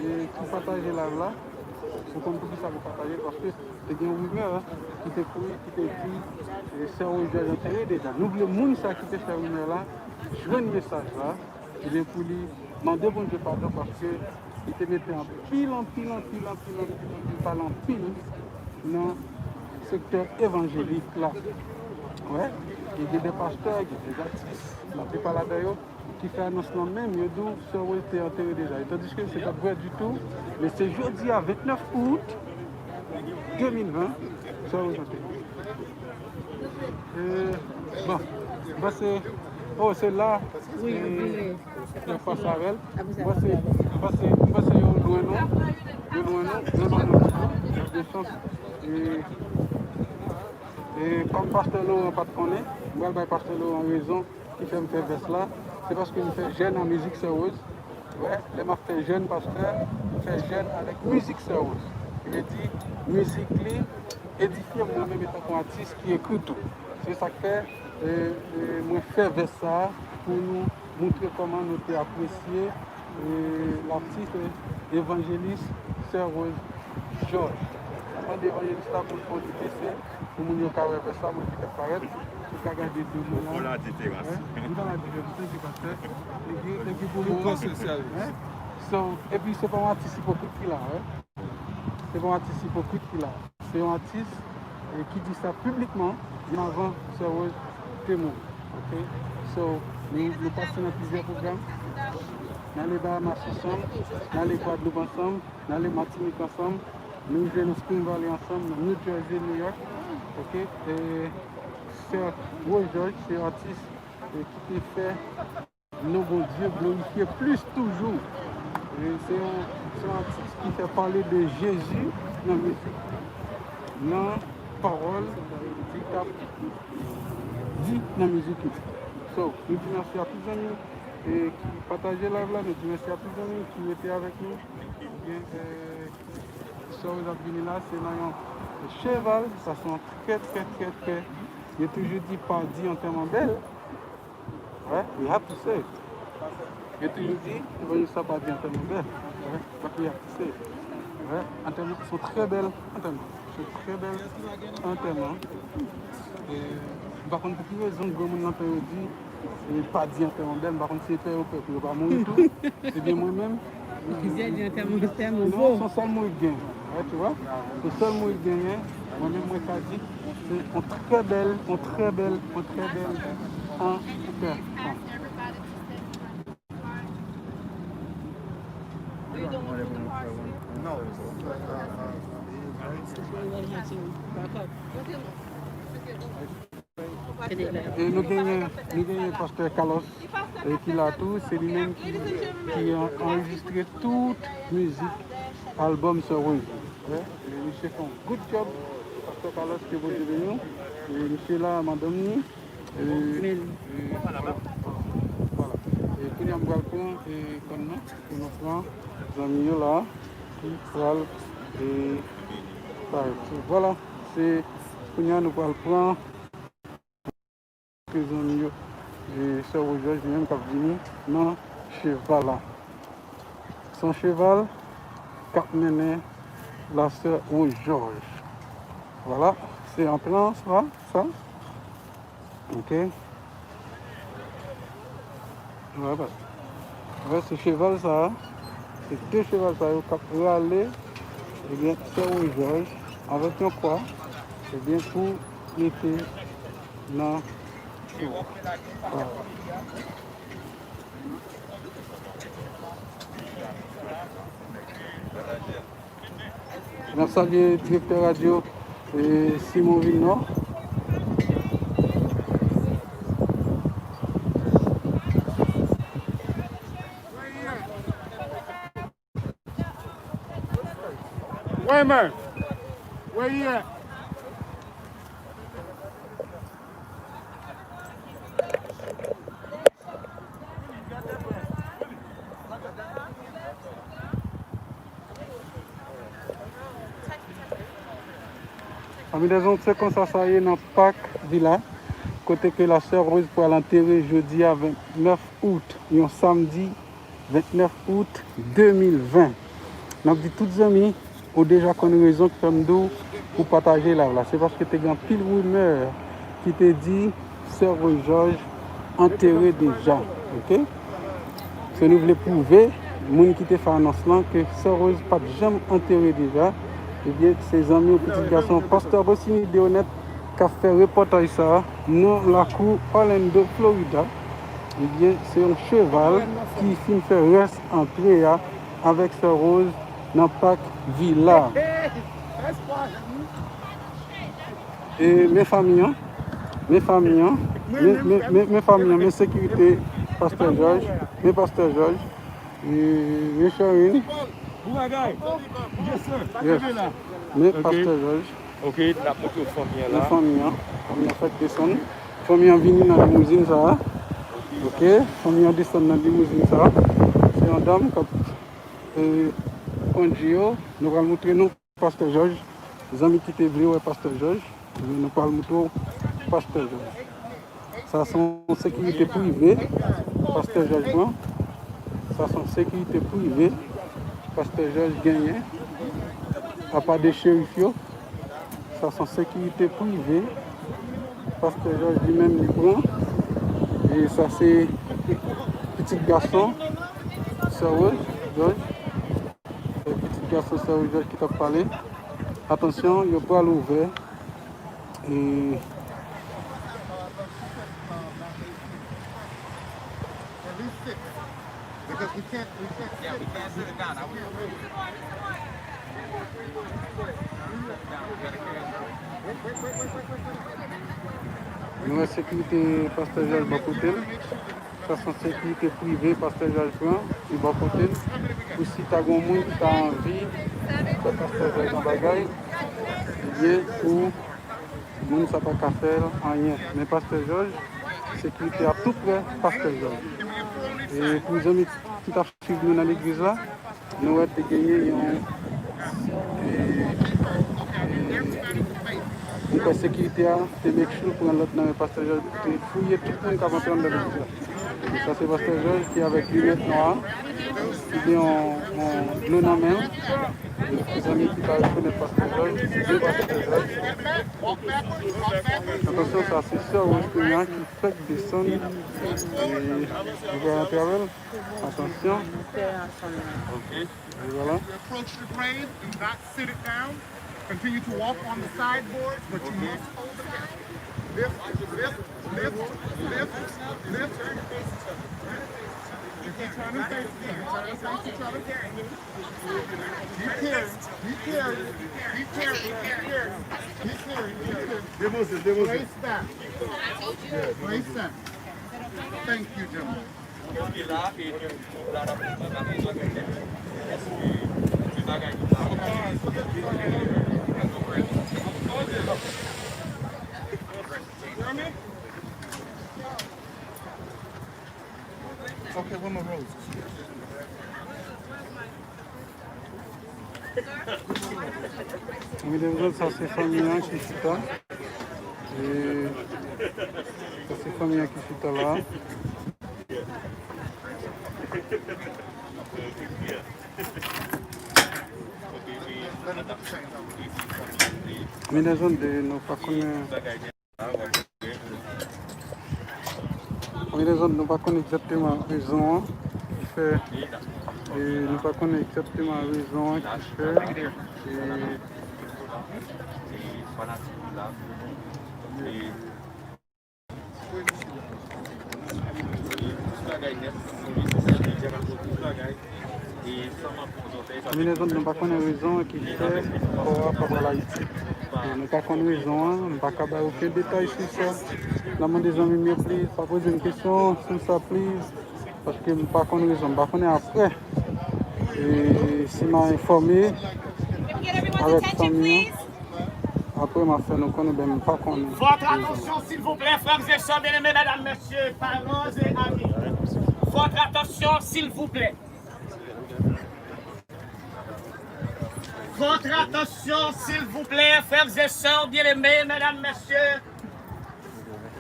e, ki pataje live la, ou konn poukisa nou pataje, paske te gen yon rimè ki te kouri, ki te di, e, sè Rose Georges antere deja. Nou vle moun sa ki te fè rimè la jwenn mesaj la, ebyen, pou li mande Bondye padon, paske li te mete anpil, anpil, anpil, anpil, anpil, anpil, pale anpil nan sektè evanjelik la. Wè, e gen de pastè, gen de atis, laplipa ladan yo, ki fè anons lan menm, yo di w sè Rose te antere deja. E tandiske se pa t vrè ditou, men se jodi a, vennèf out de mil ven, Sè Rose, ok. E, bon, m panse, oh, se la, wi, e, wi, wi. Yon fas avè l. M panse, m panse, m panse yo lwen nou. Yo lwen nou, yo lwen nou. De chans. E, e kòm pastè Laurent pa t konnen, m pral bay pastè Laurent rezon ki fè m fè vès la. Se paske m fè jèn an mizik Sè Rose. Wè, lè m ap fè jèn pastè, m fè jèn avèk mizik Sè Rose. Ki vle di, mizik li edifye m mwen menm etanke yon atis ki ekri tou. Se sa k fè, e, e, mwen fè vès sa a pou nou montre kòman nou te apresye, e, latis, e, evanjelis Sè Rose Georges. Mwen mande evanjelis la pou l fè yon ti pese pou moun yo ka wè vès la, mwen ki fè parèt, pou ka gade de mo la. Pou la diferans. Wi, m pa la diferans, thank you, pastè. Thank you, thank you pou mo a. Wi. So, epi se pa yon atis ipokrit ki la, wi. Se pa yon atis ipokrit ki la. Se yon atis, e, ki di sa piblikman, byen avan Sè Rose te mouri. Ok? So, nou, nou pase nan plizyè pwogram. N ale Bahamas ansanm, n ale Gwadloup ansanm, n ale Matinik ansanm, nou jwe nan Spring Valley ansanm, nan New Jersey, New York. Ok? E Sè Rose Georges, se yon atis, e, ki te fè non Bondye glorifye plis toujou. E se yon, se yon atis ki fè pale de Jezi nan mizik li, nan pawòl li t ap di nan mizik li. So, nou di mèsi a tout zanmi, e, ki pataje live la, nou di mèsi a tout zanmi ki rete avèk nou. Ebyen, e, Sè Rose ap vini la, se nan yon cheval, sa se yon trè, trè, trè, trè, yo toujou di pa di antèman bèl. Wè, we have to say. Yo toujou di, evanjelis la pa di antèman bèl. Wè, but we have to say. Wè, antèman, se yon trè bèl antèman. Se yon trè bèl antèman. E, m pa konn pou ki rezon granmoun nan pè yo di, e, pa di antèman bèl, m pa konn si se pè yo pè pou yo pa mouri tou. Ebyen, mwen menm, Plizyè di antèman, antèman non, bon. Se yon sèl mwen k genyen, wè, tu vois. Se yon sèl mwen k genyen. Mwen menm, mwen ka di, se yon trè bèl, yon trè bèl, yon trè bèl antèman. E nou genyen, nou genyen pastè Carlos, e, ki la tou, se li menm ki, ki an-, anrejistre tout mizik albòm Sè Rose. E, e misye fè yon good job, pastè Carlos, ke Bondye beni w. E misye la, madanm ni, e, e, vwala. E kounye a m pral pran, e, kòn nan, pou nou pran zanmi yo la, ki pral, e, parèt. Vwala, se kounye a nou pral pran ke zanmi yo, e, Sè Rose Georges li menm k ap vini nan cheval la. Se yon cheval k ap mennen la Sè Rose Georges. Vwala, se an plan sa, sa. Ok. Wè, paske, wè, se cheval sa a, se de cheval sa yo k ap rale, ebyen, Sè Rose Georges avèk yon kwa, ebyen, pou mete nan tou. Wè. N ap salye direktè radyo, e, Simon Vilnò. Where, man? Where you at? Anben, dan yon sekans sa, sa ye nan Pak Vila, kote ke la Sè Rose pral antere jodi a vennèf out, yon samdi vennèf out de mil ven. N ap di tout zanmi, ou deja konn rezon k fè m di w pou pataje live la. Se paske te gen anpil rimè ki te di Sè Rose Georges antere deja, ok? So, nou vle pwouve moun ki te fè anons lan ke Sè Rose pa t janm antere deja. Ebyen, se zanmi w, pitit gason Pastè Rosiny Deonette k ap fè repòtaj sa a nan lakou Orlando, Florida. Ebyen, se yon cheval ki fin fè rès antre a avèk Sè Rose nan Pak Vila. Hey, hey, that's why. E men fanmi an, men fanmi an, men, men, men, men fanmi an, men sekirite Pastè Jòj, men Pastè Jòj, e men Sherine. Yes. Men Pastè Jòj. Ok, n ap montre w fanmi an la. Men fanmi an, fanmi an fèk desann. Fanmi an vini nan limouzin sa a. Ok, fanmi an desann nan limouzin sa a. Se yon dam k ap, e, kondui yo. Nou pral montre nou Pastè Jòj, zanmi ki te vle wè Pastè Jòj, ebyen, nou pral montre w Pastè Jòj. Sa se yon sekirite prive Pastè Jòj pran. Sa se yon sekirite prive Pastè Jòj genyen, apa de cherif yo. Sa se yon sekirite prive Pastè Jòj li menm li pran. E sa se pitit gason sè Rose Jòj. Se pitit gason sè Jòj ki t ap pale. Atansyon, yo pral ouvè. E nou wè sekirite Pastè Jòj bò kote l. Sa se yon sekirite prive Pastè Jòj pran, li bò kote l. Pou si ta gen yon moun ki ta anvi fè Pastè Jòj yon bagay, ebyen, pou moun sa pa ka fè l anyen. Men Pastè Jòj, sekirite ap tou prè Pastè Jòj. E pou zanmi ki t ap swiv nou nan legliz la, nou wè te genyen yon, e, e, nou kwè sekirite a te make sure pran lòd nan men Pastè Jòj pou te fouye tout moun k ap antre anndan legliz la. E sa se Pastè Jòj ki avèk linèt nwa, ki gen yon, yon dlo nan men l. Zanmi ki pa rekonèt Pastè Jòj, se Pastè Jòj. Atansyon, sa se sè Rose Peña ki fèk desann. E nou pral antre avè l. Atansyon. Ok. E vwala. Approach the grave, do not sit it down. Continue to walk on the sideboards, but you must hold the lift, lift, lift, lift, lift. You can turn and face each other. Turn and face each other. He carried, he carried, he carried, he carried, he carried, he carried. Place that. Place that. Thank you, gentlemen. Ok, where my rose? Medam, zòt, sa se fanmi an ki chita. E sa se fanmi an ki chita la. Medam, zòt, nou pa konnen. Anben, lèzòt, nou pa konnen egzakteman rezon an ki fè, e, nou pa konnen egzakteman rezon an ki fè, e, Kombinezon, nou pa konnen rezon ki fè kò a pa pral Ayiti. E nou pa konn rezon an, nou pa ka bay okenn detay sou sa. N ap mande zanmi m yo, please, pa poze m kesyon sou sa, please, paske m pa konn rezon, m pa konnen apre. E si m a enfòme avèk fanmi an, apre m a fè nou konnen, ben, m pa konnen rezon. Votre attention, s'il vous plaît, frères et sœurs bien-aimés, mesdames, messieurs, parents et amis. Votre attention, s'il vous plaît. Votre attention, s'il vous plaît, frères et sœurs bien-aimés, mesdames, messieurs,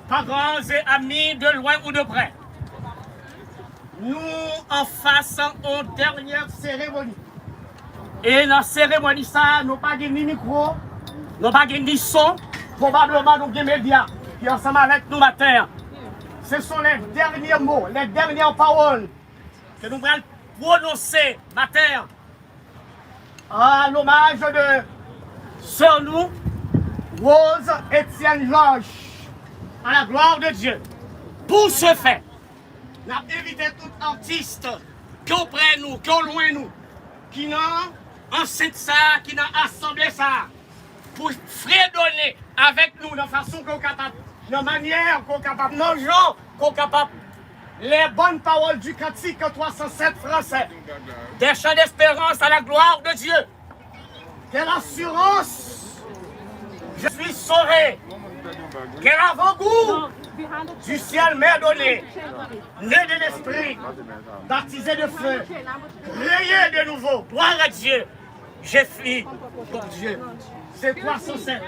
parents et amis de loin ou de près. Nou anfas yon dènyè seremoni. E nan seremoni sa a, nou pa gen ni mikwo, nou pa gen ni son. Pwobableman nou gen medya ki ansanm avèk nou maten an. Ce sont les derniers mots, les dernières paroles que nous allons prononcer matin à l'hommage de sœur nous, Rose Etienne Georges, à la gloire de Dieu. Pour ce faire, n ap envite tout atis, ke w prè nou, ke w lwen nou, ki nan ansent sa a, ki nan asanble sa a, pou fredone avèk nou nan fason ke w kapab, nan manyè ke w kapab, nan jan ke w kapab. Les bonnes paroles du cantique trois cent sept français, des chants d'espérance à la gloire de Dieu. Quelle assurance! Je suis sauvé. Quel avant-goût du ciel m'est donné. Né de l'esprit, baptisé de feu, créé de nouveau. Gloire à Dieu. Je suis ton Dieu. C'est trois cent sept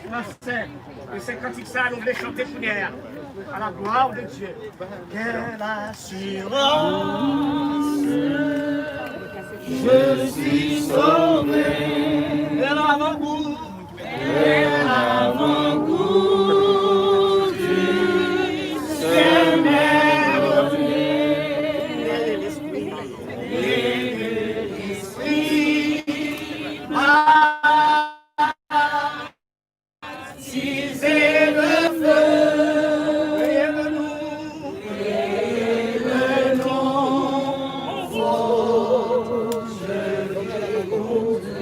français. E se kantik sa nou vle chante kounye a. À la gloire de Dieu. Quelle assurance, je suis sauvé. Quel avant-goût, quel avant-goût du Seigneur. L'esprit, l'esprit, baptisé de feu.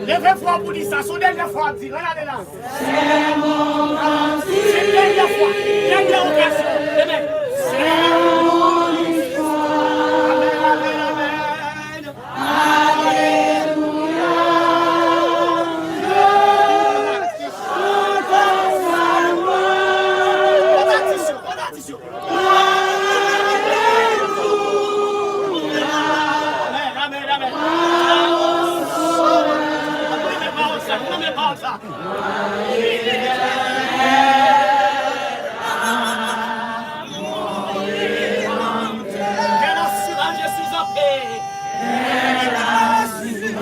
Leve vwa pou di sa, se yon dènyè fwa w ap di l, ann ale la. Se dènyè fwa, dènyè okazyon. Amen. Amen, amen, amen. Alelouya. Amen, amen, amen. Renmen pawòl sa, renmen pawòl sa. Quelle assurance, je suis en paix. Quelle assurance,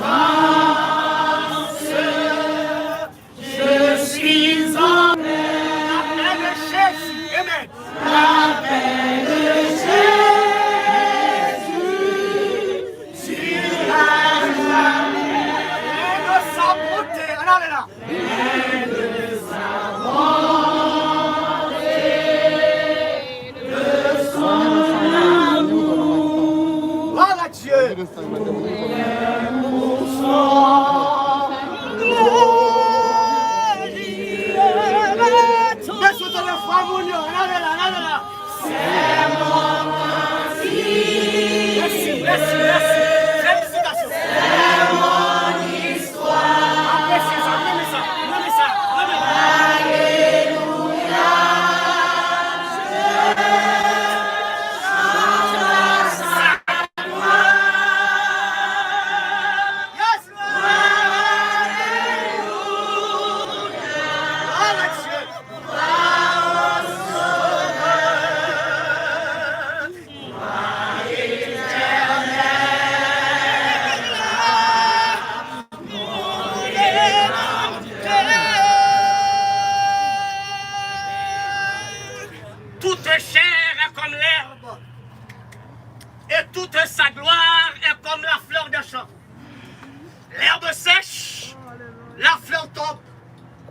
je suis en paix. La paix de Jésus. Amen. La paix de Jésus. Sa monte, ann ale la. Gloire à Dieu. Mèsi, ann ale la, ann ale la. Mèsi, mèsi, mèsi. Felisitasyon. Apresye sa, renmen sa, renmen sa, renmen. Yes. Gloire à Dieu. Toute chair est comme l'herbe, et toute sa gloire est comme la fleur des champs. L'herbe sèche, la fleur tombe,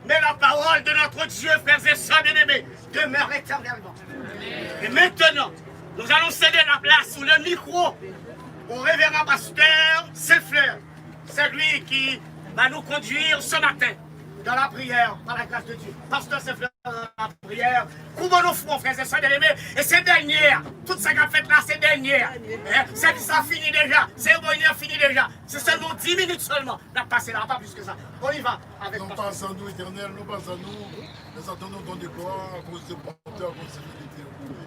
mais la parole de notre Dieu, frères et sœurs bien-aimés, demeure éternellement. Et maintenant, nous allons céder la place ou le micro au révérend pasteur Saint-Fleur. C'est lui qui va nous conduire ce matin dans la prière, par la grâce de Dieu. Pasteur Saint-Fleur, dans la prière. Koube nou fwon, frè e sè byeneme. E se dènye a. Tout sa k ap fèt la, se dènye a. Hein? Sèvis la fini deja. Seremoni an fini deja. Se sèlman dis minit sèlman n ap pase la, pa plis ke sa. On y va avec pasteur. Non pas à nous, Éternel, non pas à nous, mais à ton nom, don de gloire, à cause de bonté, à cause de fidélité.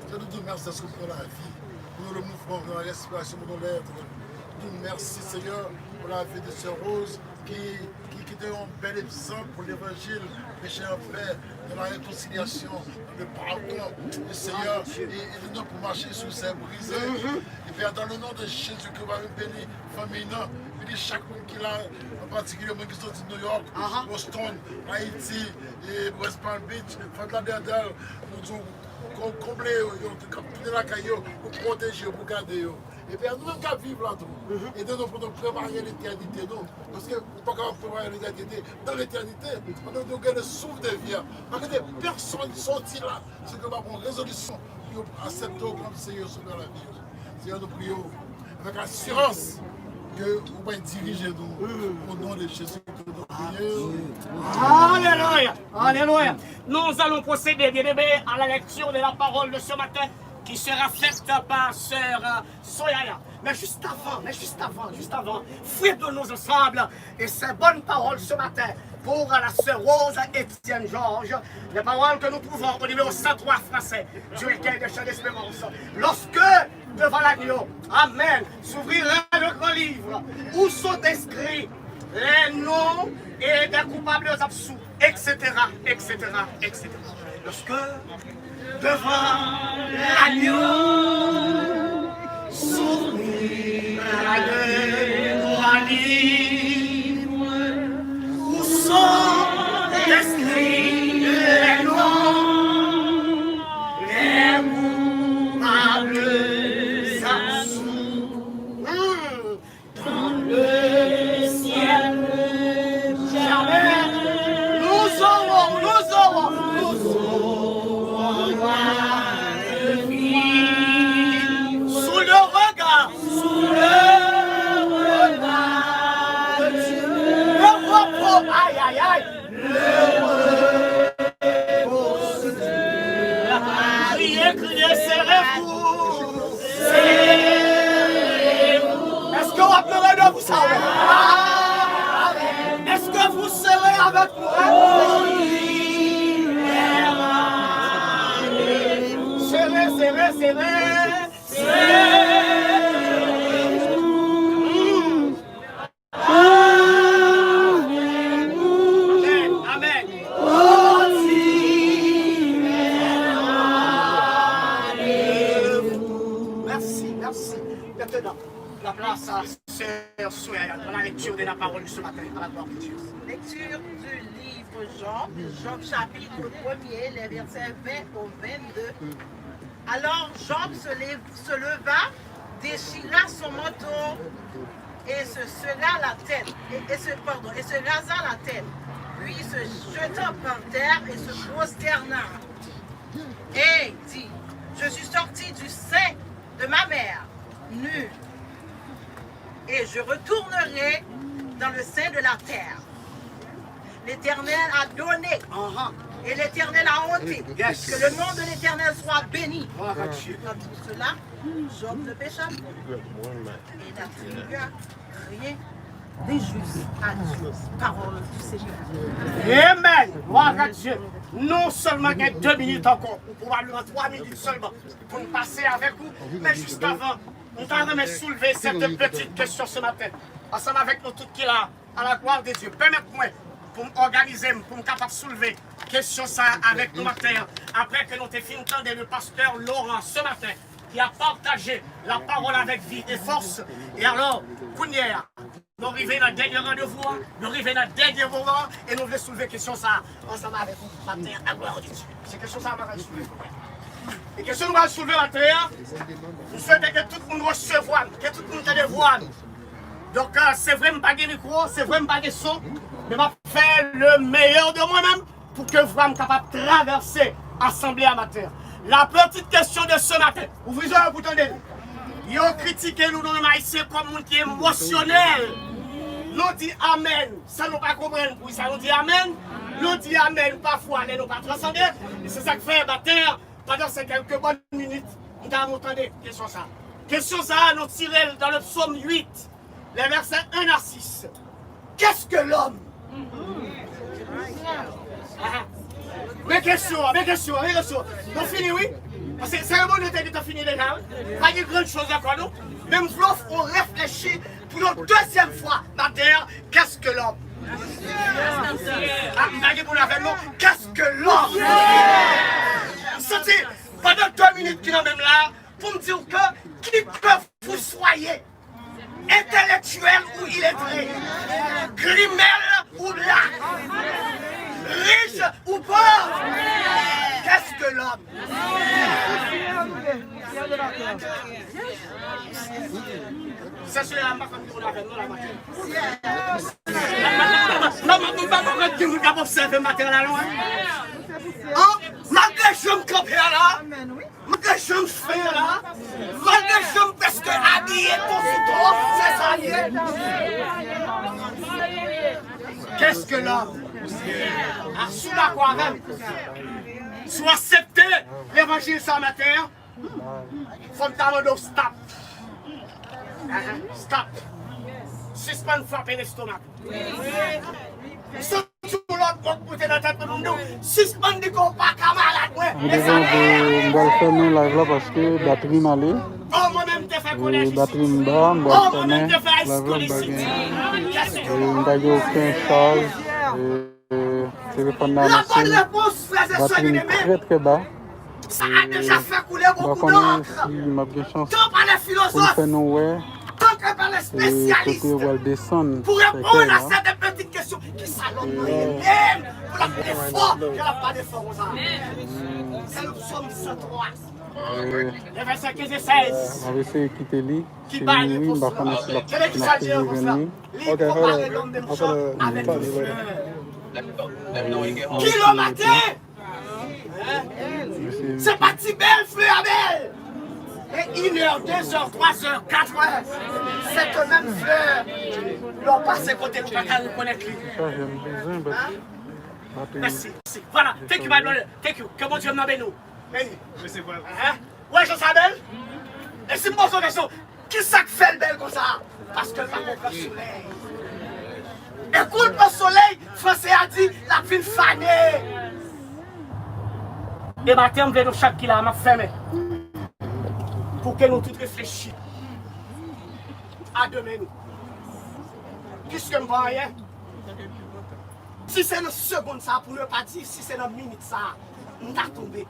Seigneur, nous te remercions pour la vie, pour le mouvement, pour la respiration, pour l'être. Nous te remercions, Seigneur, pour la vie de sœur Rose, qui, qui, qui était un bel exemple pour l'évangile, mes chers frères, de la réconciliation, dans le pardon. Et Seigneur, et, et nous pour marcher sur ces brisés. Et Père, dans le nom de Jésus, que va bénir famille, non, bénis chaque monde qui l'a, en particulier, moun ki soti New York, Boston, Haïti, et West Palm Beach, Fort Lauderdale, nou di w, kon-, konble yo, yo, k ap tounen lakay yo, pou pwoteje yo, pou gade yo. Epi a nou menm k ap viv la tou, ede nou pou nou prepare letènite nou. Paske ou pa kapab prepare letènite nan letènite, pandan nou gen le souffle de vie a. Pa kite pèsonn soti la, se ke pa pran rezolisyon pou yo aksepte w kòm Seyè Sovè lavi yo. Seyè, nou priye w avèk asirans ke ou pral dirije nou. O non de Jezi ke nou priye. Alelouya! Alléluia. Nous allons procéder, bien-aimés, à la lecture de la parole de ce matin qui sera faite par sœur, euh, Soyaya. Mais juste avant, mais juste avant, juste avant, frédons-nous ensemble et ces bonnes paroles ce matin pour la sœur Rose Étienne Georges. Les paroles que nous trouvons au numéro cent trois français du recueil des chants d'espérance. Lorsque devant l'agneau, amen, s'ouvrira le grand livre où sont inscrits les noms et des coupables absous, et cetera, et cetera, et cetera. Lorsque devant l'agneau s'ouvrira le grand livre où sont inscrits les noms des coupables absous. Hmm. Dans le ciel jamais nous aurons, nous aurons, nous aurons la vie sous le regard, sous le regard de Dieu. Le repos, aïe, aïe, aïe. Kriye, kriye, serrez-vous. Serrez-vous. Èske w ap nan randevou sa ou menm? Èske vous serez avec moi? Serrez, serrez, serrez. Serrez-vous. Amen. Amen. Merci, merci. Maintenant, la place à sœur Soyaya dans la lecture de la parole de ce matin. À la gloire de Dieu. Lecture du livre Job, Job chapitre premier, les versets vingt au vingt-deux. Alors Job se lève se leva, déchira son manteau et se serra la tête, et, et se, pardon, et se rasa la tête, puis se jeta par terre et se prosterna, et dit, je suis sorti du sein de ma mère, nu, et je retournerai dans le sein de la terre. L'Éternel a donné et l'Éternel a ôté. Yes. Que le nom de l'Éternel soit béni. Gloire à Dieu. Dans tout cela, Job ne pécha point et n'attribua rien d'injuste à Dieu. Parole du Seigneur. Amen. Gloire à Dieu. Nou sèlman gen de minit ankò, ou pwobableman twa minit sèlman, pou n pase avèk ou. Men jis avan, m ta renmen soulve sèt pitit kesyon se maten, ansanm avèk nou tout ki la. À la gloire de Dieu. Pèmèt mwen pou m òganize m, pou m kapab soulve kesyon sa a avèk nou maten an. Apre ke nou te fin tande le pasteur Laurent ce matin, qui a partagé la parole avec vie et force. E alò, kounye a, nou rive nan dènye randevou an, nou rive nan dènye moman an, e nou vle soulve kesyon sa a ansanm avèk ou maten an, à la gloire de Dieu. Se kesyon sa a nou pral soulve. E kesyon nou pral soulve maten an, m swete ke tout moun resevwa m, ke tout moun tande vwa m. Donk, euh, se vre m pa gen mikwo, se vre m pa gen son, men m ap fè le meilleur de mwen menm pou ke vwa m kapab travèse asanble a maten an. La petite question de ce matin, ouvri zòrèy pou tande l. Yo kritike nou, nou menm Ayisyen, kòm moun ki emosyonèl. Nou di amèn san nou pa konprann poukisa nou di amèn. Nou di amèn pafwa lè nou pa transande. E se sa k fè maten an, pandan se kèlke bòn minit, m ta renmen w tande kesyon sa a. Kesyon sa a, nou tire l dans le psaume huit, les versets un à six. Qu'est-ce que l'homme? Ah, men kesyon an, men kesyon an, men kesyon an. Nou fini, wi. Paske seremoni an te gentan fini deja, wi. Pa gen gran choz ankò, non. Men m vle w reflechi pou yon dezyèm fwa maten an, qu'est-ce que l'homme? Ah, m pa gen moun avè m, non. Qu'est-ce que l'homme? M santi, pandan de minit ki nan men m la, pou m di w ke, qui que vous soyez, entèlektyèl ou iletre, grimèl ou la, rich ou pòv, qu'est-ce que l'homme? Sè Soyaya, m pa konn ki moun avè m non la maten. M pa konn ki moun k ap obsève maten an la non. An, malgre jan m kanpe a la, malgre jan m fè a la, malgre jan m prèske abiye ton sou ton, se sa l ye. Qu'est-ce que l'homme? Si w dakò avè m, si w aksepte levanjil sa maten an, fò m ta mande w stop. Stop. Sispann frape lestomak ou. Soti yon lòt bò k moute nan tèt mwen pou m di w, sispann di ke w pa ka malad mwen. Mwen te gen pou m pral fèmen live la paske batri m ale. E batri m ba, m pral fèmen live la, m pa gen, e m pa gen okenn chaj. E telefòn nan anonse m batri m trè, trè ba. E m pa konnen si m ap gen chans pou m fè nou wè. E kote yo pral desann sèkèy la. Kisa lòm nan ye menm pou l ap pale fò konsa? Se Sòm san twa. E vèsè kenz e sèz. M ap eseye kite li. Si m mouri, m pa konnen si l ap, si m ap toujou jwenn li. Li konpare lòm menm jan avèk yon flè. Kilomèt! Se pa ti bèl flè a bèl. E inè, dezè, twazè, katrè, se te menm flè. Lè w pase kote l, ou pa ka rekonèt li. Mèsi, mèsi. Voilà. Thank you, my brother. Thank you. Ke Bondye m nan beni w. Hein? Wè jan sa bèl? E si m poze w kesyon, kisa k fè l bèl konsa? Paske l pa konn pran solèy. E kou l pran solèy, franse a di, l ap vin fane. E maten, m vle nou chak ki la, m ap fèmen. Pou ke nou tout reflechi a demen nou. Piske m pa anyen. Si se nan segonn sa, pou ne pa di, si se nan minit sa, m ta tonbe.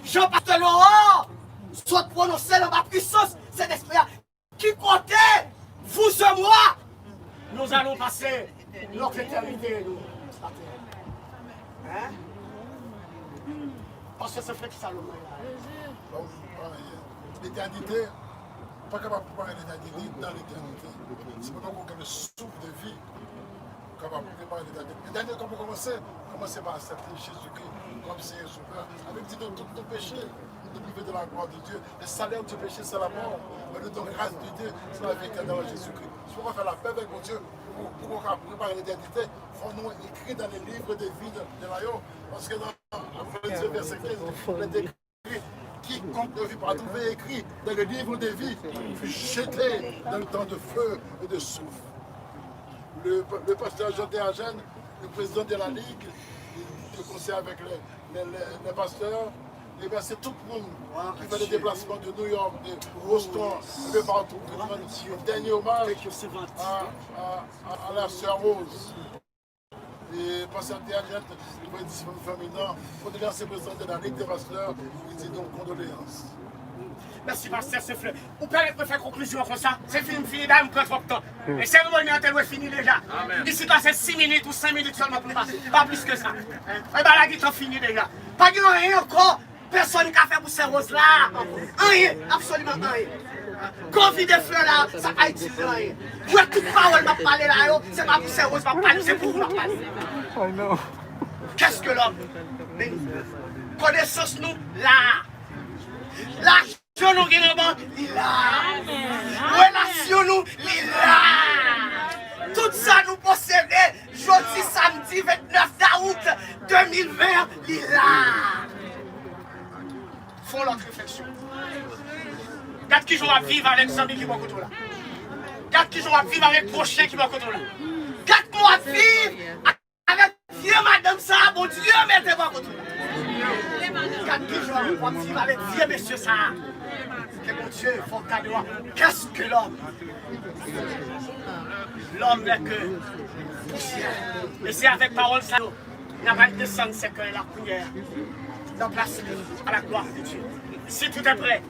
Jan pastè Laurent sot pwononse l anba pwisans Sentespri a, ki kote vous et moi, nous allons passer notre éternité, nous. Hein? Pastè, se frè ki sa lòm nan ye la? Bon, pa anyen. Letènite, ou pa kapab prepare letènite, li nan letènite. Si w pa poko gen le souffle de vie, ou kapab prepare letènite. Letènite, kòman kòmanse? Kòmanse pa aksepte Jezikri kòm Senyè Sovè. Avèk di nou tout nou peche, nou prive de la gloire de Dieu. Le salaire du péché, c'est la mort. Mais le don grâce de Dieu, c'est la vie éternelle en Jésus-Christ. Si w pa fè lapè avèk Bondye, pou, pou w ka prepare letènite, fò nou ekri dans le livre de vie de, de Layon. Paske nan Apokalips vèsè kenz, il est écrit, quiconque ne vit pas trouvé écrit dans le livre de vie fut jeté dans le temps de feu et de soufre. Le, le pasteur Jean Théagène, le président de la Ligue de conseil avec les, les, les, les pasteurs, remercie tout le monde qui fait le déplacement de New York, de Boston, un peu partout, pour rendre un dernier hommage à, à, à, à la sœur Rose. E pastè Théagène, li voye disponib fanmi nan, kondoleans se prezan de la Ligue des Pasteurs, li di nou kondoleans. Mèsi, pastè Seflè. Ou pèmèt mwen fè konklizyon an konsa? Se fini, m fini, dayè m pran twòp tan. E seremoni an te dwe fini deja. Isit la se sis minit ou senk minit sèlman pou n pase, pa plis ke sa. E bagay la gentan fini deja. Pa gen anyen ankò pèsonn ka fè pou sè Rose la. Anyen, absoliman anyen. Ke w vide flè la, sa pa itil li anyen. Ou wè tout pawòl m ap pale la yo, se pa pou sè Rose m ap pale, se pou ou m ap pale. Qu'est-ce que l'homme? Konesans nou la. Lajan nou gen nan bank, li la. Relasyon nou, li la. Tout sa nou posede, jodi samdi vennèf dawout de mil ven an, li la. Fè yon lòt refleksyon. Gad kijan w ap viv avèk zanmi ki bò kote w la. Gad kijan w ap viv avèk pwochen ki bò kote w la. Gad kòman w ap viv avèk vye madanm sa a Bondye mete bò kote w la. Gad kijan w ap viv avèk vye mesye sa a. Ke Bondye fè w kado a. Qu'est-ce que l'homme? L'homme n'est que poussière. E se avèk pawòl sa yo n ap al desann sèkèy la kounye a nan plas li, à la gloire de Dieu. Si tout est prêt,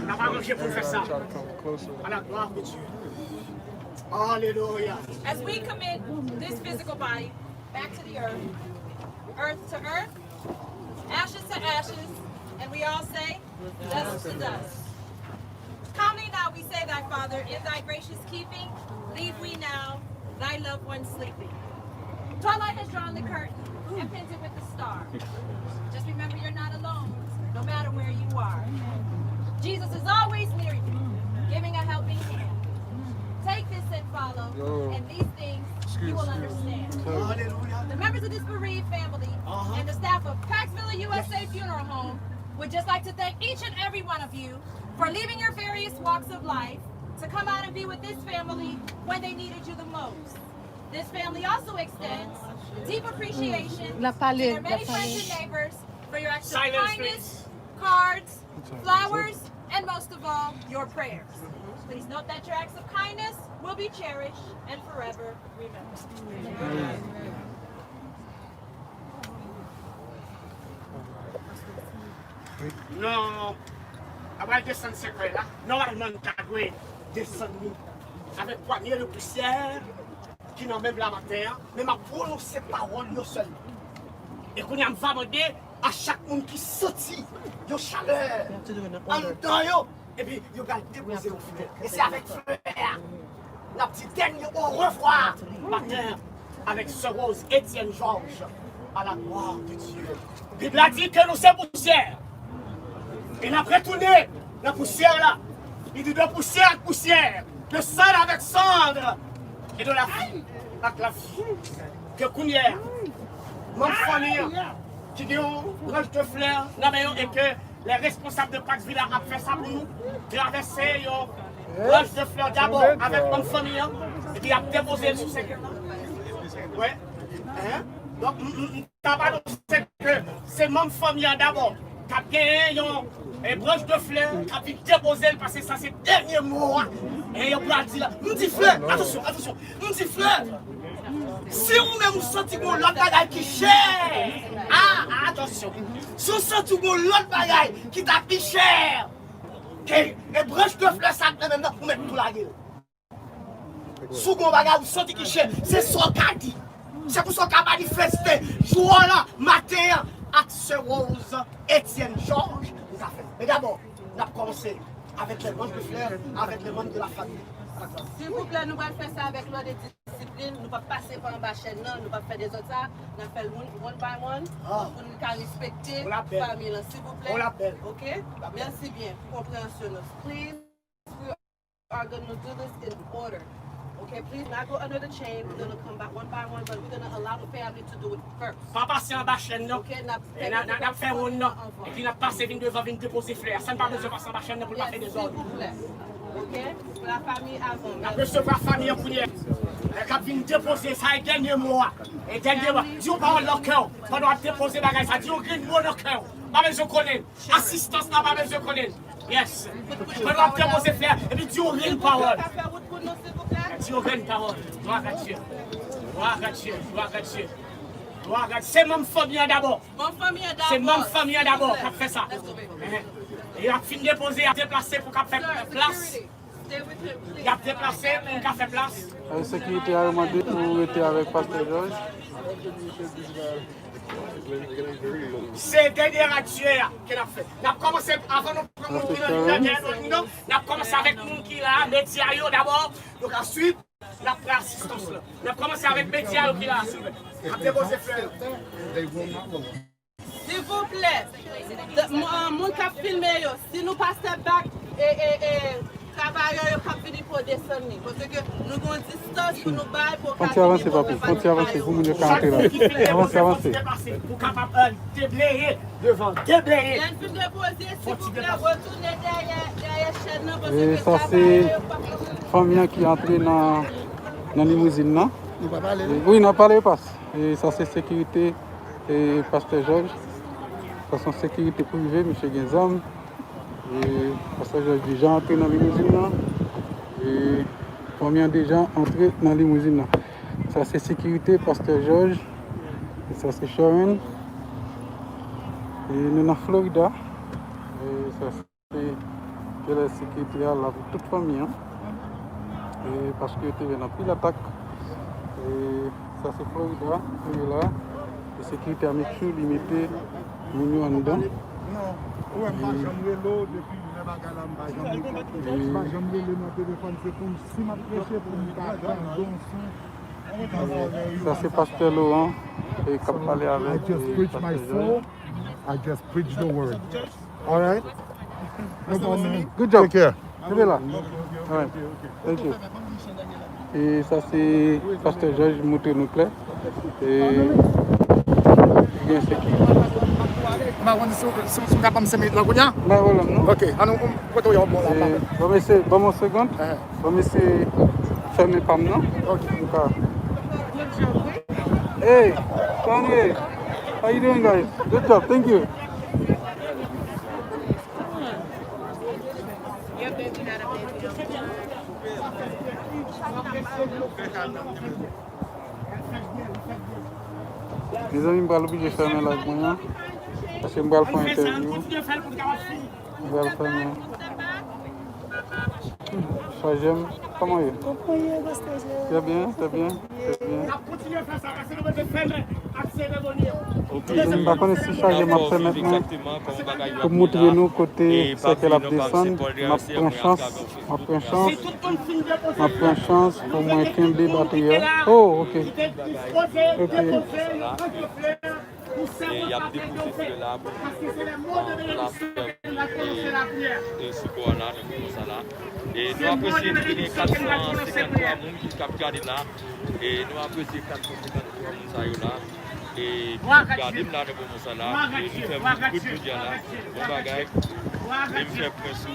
n ap aranje pou n fè sa. À la gloire de Dieu. Alelouya. As we commit this physical body back to the earth, earth to earth, ashes to ashes, and we all say, dust to dust. Calmly now we say, thy Father, in thy gracious keeping, leave we now thy loved ones sleeping. Twilight has drawn the curtain and pinned it with the star. Just remember you're not alone, no matter where you are. Jesus is always near you, giving a helping hand. Take this and follow, and these things you will understand. The members of this bereaved family and the staff of Paxville U S A Funeral Home would just like to thank each and every one of you for leaving your various walks of life to come out and be with this family when they needed you the most. This family also extends deep appreciation to their many friends and neighbors for your acts of kindness, cards, flowers, and most of all, your prayers. Please note that your acts of kindness will be cherished and forever remembered. Non, apral desann sekrè la. Nòmalman, nou ta dwe desann li avèk pwanye de pousyè ki nan men m la maten an, men m ap pwononse pawòl yo sèlman. E kounye a, m va mande a chak moun ki santi yon chalè anndan yo, epi yo pral depoze yon flè. E se avèk flè a n ap di dènye orevwa maten an avèk sè Rose Etienne Georges, à la gloire de Dieu. Bib la di ke nou se pousyè. E n ap retounen nan pousyè la. Li di de poussière ak poussière, de cendre avec cendre, et de la vie ak lavi. Ke kounye a, manm fanmi an ki gen yon branch de flè nan men yo e ke lè responsab de Paxville ap fè sa pou nou, travèse yon branch de flè dabò avèk manm fanmi an, epi ap depoze l sou sekrè la. Wè. Hein? Donk, m, m, m, ta pa nou se ke se manm fanmi an dabò k ap genyen yon e branch de flè k ap vin depoze l, paske sa se dènye mo a. E yo pral di la. M di flè, atansyon, atansyon. M di flè, si ou menm ou santi gon lòt bagay ki chè, ah, atansyon. Si ou santi gon lòt bagay ki ta pi chè ke e branch de flè sa k nan men m nan, ou mèt tou lage l. Si w gen yon bagay ou santi ki chè, se sa w ka di. Se pou sa w ka manifeste jou w lan maten an ak sè Rose Etienne Georges. Nou ka fè. Men dabò, n ap kòmanse avèk les membres de fleurs, avèk les membres de la famille. Silvouplè, nou pral fè sa avèk lòd e disiplin. Nou p ap pase pa anba chèn nan, nou p ap fè dezòd sa. N ap fè l one, one by one pou nou ka respekte fanmi lan. Silvouplè. Ok? Mèsi byen pou konpreyansyon nou. Please. We are going to do this in order. Okay, please not go under the chain. We're going to come back one by one, but we're going to allow the family to do it first. Pa pase anba chèn nan. E n ap fè wonn nan. Epi n ap pase vin devan, vin depoze flè a. Sa n pa bezwen pase anba chèn nan pou l pa fè dezòd. N ap resevwa fanmi an kounye a. K ap vin depoze, sa e dènye mo a. E dènye mo a. Di yon pawòl nan kè w. Pandan w ap depoze bagay sa, di yon grenn mo nan kè w. Pa bezwen konnen. Asistans la pa bezwen konnen. Yes. Mwen w ap depoze flè epi di yon grenn pawòl. Di yon grenn pawòl. Glwa a Dye. Glwa a Dye. Glwa a Dye. Glwa a Dye. Se manm fanmi an dabò. Se manm fanmi an dabò k ap fè sa. E y ap fin depoze, y ap deplase pou k ap fè plas. Y ap deplase pou n ka fè plas. Sekirite a yo mande pou rete avèk Pastè Jòj. Se dènye radye a ke n ap fè. N ap kòmanse avan nou pran moun ki nan dèyè nou nan, n ap kòmanse avèk moun ki la, medya yo dabò. Donk answit, n ap pran asistans lan. N ap kòmanse avèk medya yo ki la, silvouplè. N ap depoze flè yo. Silvouplè, moun k ap filme yo, si nou pa step back, e, e, e, travayè yo p ap vini pou yo desann li. Paske nou gen yon distans pou nou bay pou yo ka vini pou yo repa nan kay yo. Fon ti avanse, papi. Fon ti avanse pou moun yo ka antre la. Avanse, avanse. Pou kapab debleye devan, debleye. Lè n fin depoze, silvouplè, retounen dèyè, dèyè chèn nan, paske travayè yo p ap. E sa se fanmi an ki antre nan, nan limizin nan. Wi, n ap pale, pas. E sa se sekirite e Pastè Jòj. Sa se yon sekirite prive, misye gen zam. E Pastè Jòj deja antre nan limizin nan. E fanmi an deja antre nan limizin nan. Sa se sekirite Pastè Jòj. E sa se Sharon. E nou nan Florida. E sa se Ke lè sekirite a la pou tout fanmi an. E paske yo te jwenn anpil atak. E sa se Florida, kounye la. E sekirite a make sure li mete moun yo anndan. Non, ou wè m pa janm rele w depi lè bagay la, m pa janm rele, m pa janm rele nan telefòn, se pou m, si m ap preche, pou m pa janm gon son. Sa se Pastè Laurent e k ap pale avèk Pastè Jòj. I just preach the word. Alright? No problem. Good job. Take care. Kenbe la. Alright. Thank you. E sa se Pastè Jòj montre nou klè. E gen sekirite. M pa konn si w, si w, si w ka ban m senk minit la kounye a? M pa gen pwoblèm, non. Ok, ann, kote w ye, w bon la. E, ban m eseye, ban m yon segond. Ban m eseye fèmen pa m nan. Ok. Pou ka. Hey, Kanye, how you doing, guys? Good job, thank you. Mezanmi, m pral oblije fèmen live mwen an, paske m pral fè yon entèvyou. M pral fèmen. Chajè m, kòman w ye? Kòman w ye, Pastè Jòj? Très bien, très bien, très bien. M pa konnen si chajè m ap pèmèt mwen pou m montre nou kote sèkèl ap desann. M ap pran chans, m ap pran chans, m ap pran chans pou mwen kenbe batri a. Oh, ok. Ok. E y ap depoze flè la pou, pou la fè, e, e, sou kò a la, nan moman sa la. E nou apresye, nou te gen kat san senkanntwa moun ki, k ap gade la. E nou apresye kat san senkanntwa moun sa yo la. E ki ap gade m la nan moman sa la. E nou fè m kout jodi a la. Bon bagay. E m fè pwen sou,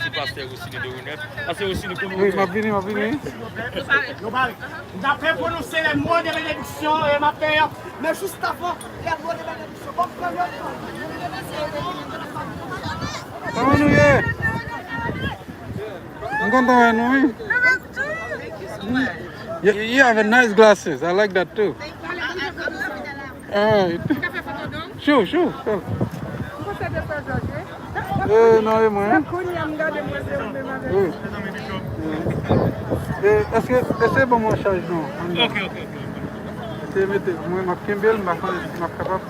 sou pastè Rosiny de Renèf. Pastè Rosiny, konnen. Wi, m ap vini, m ap vini. Nou pare. Nou pare. M ta fè pwononse lè mo de benediksyon, e m ap fè, men jis avan lè mo de benediksyon. Bon, premye. Kòman nou ye? M kontan wè nou, wi. You, you have a nice glasses. I like that too. Alright. Sure, sure, sure. Eh, non, e mwen. Wi. Eh, èske, èske bon mwen chaj non? Ok, ok, ok. Èske mete, mwen, m ap kenbe l, m pa konnen si m ap kapab.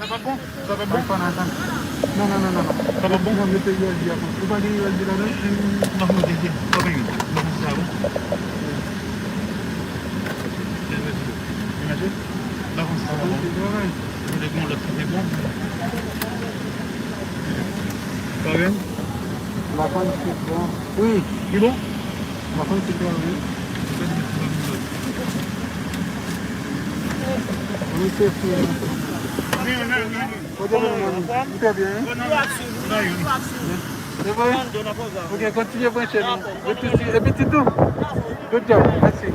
Sa pa bon? Sa pa bon? Non, non, non, non, non. Sa pa bon? Non, mete U S B avan. Ou pa gen U S B ladan? Non, non, gen, gen. Pa gen. Non, sa bon. Imagine. Lavan sa pa bon. Mwen te gen yon lòt ki te bon. Pa gen? Lavan ki bon. Wi. Ki bon? Lavan ki bon, wi. Wi, se fri. Kote nou, mami? Ou trè byen, wi? Se vre? Ok, kontinye branche nou. Epi ti, epi ti tou. Good job. Mèsi.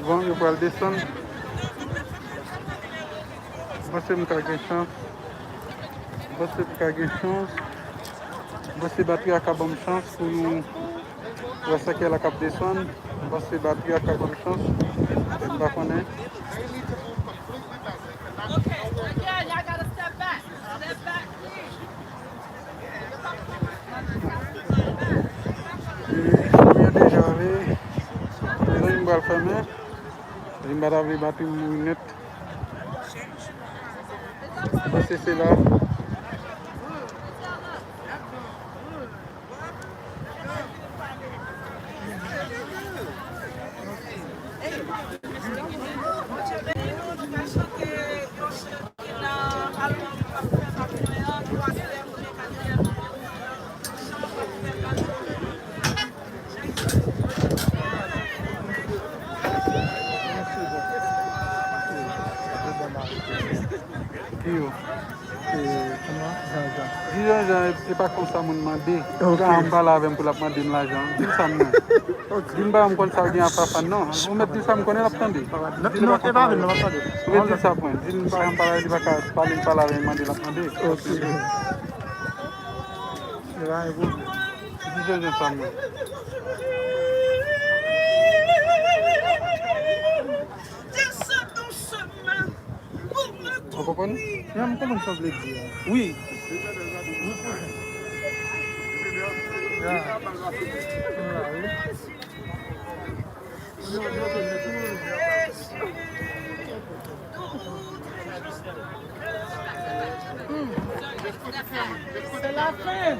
Bon, yo pral desann. Mwen panse m ka gen chans. Mwen panse m ka gen chans. Mwen panse batri a ka ban m chans pou nou wè sèkèl la k ap desann. Mwen panse batri a ka ban m chans. M pa konnen. Fòm yo deja ale. Mezanmi, m pral fèmen. Mezanmi, m pa ta vle batri m mouri nèt. Mwen se sela. Ki yo? E, kòman? Jean Jean. Di Jean Jean, e, e pa konsa moun mande. Ok. Jan an pale avè m pou l ap mande m lajan. Di l sa m mwen. Ok. Di m pa janm konn sa l gen ap fè non. Ou mèt di sa m konnen l ap tande. Non, non, e pa vre, non, l ap tande. Ou mèt di sa mwen. Di l pa janm pale, li pa ka pale, l pale avè m, mande l ap mande. Ok. E pa yon pwoblèm. Di Jean Jean sa mwen. Desann yon semèn pou mwen konprann. Ou konprann? Ya, m konprann sa w vle di a. Wi. Ya. Ya, wi. Hmm. C'est la fin.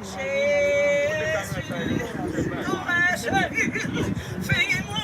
Jezi, dommage, fini mwen.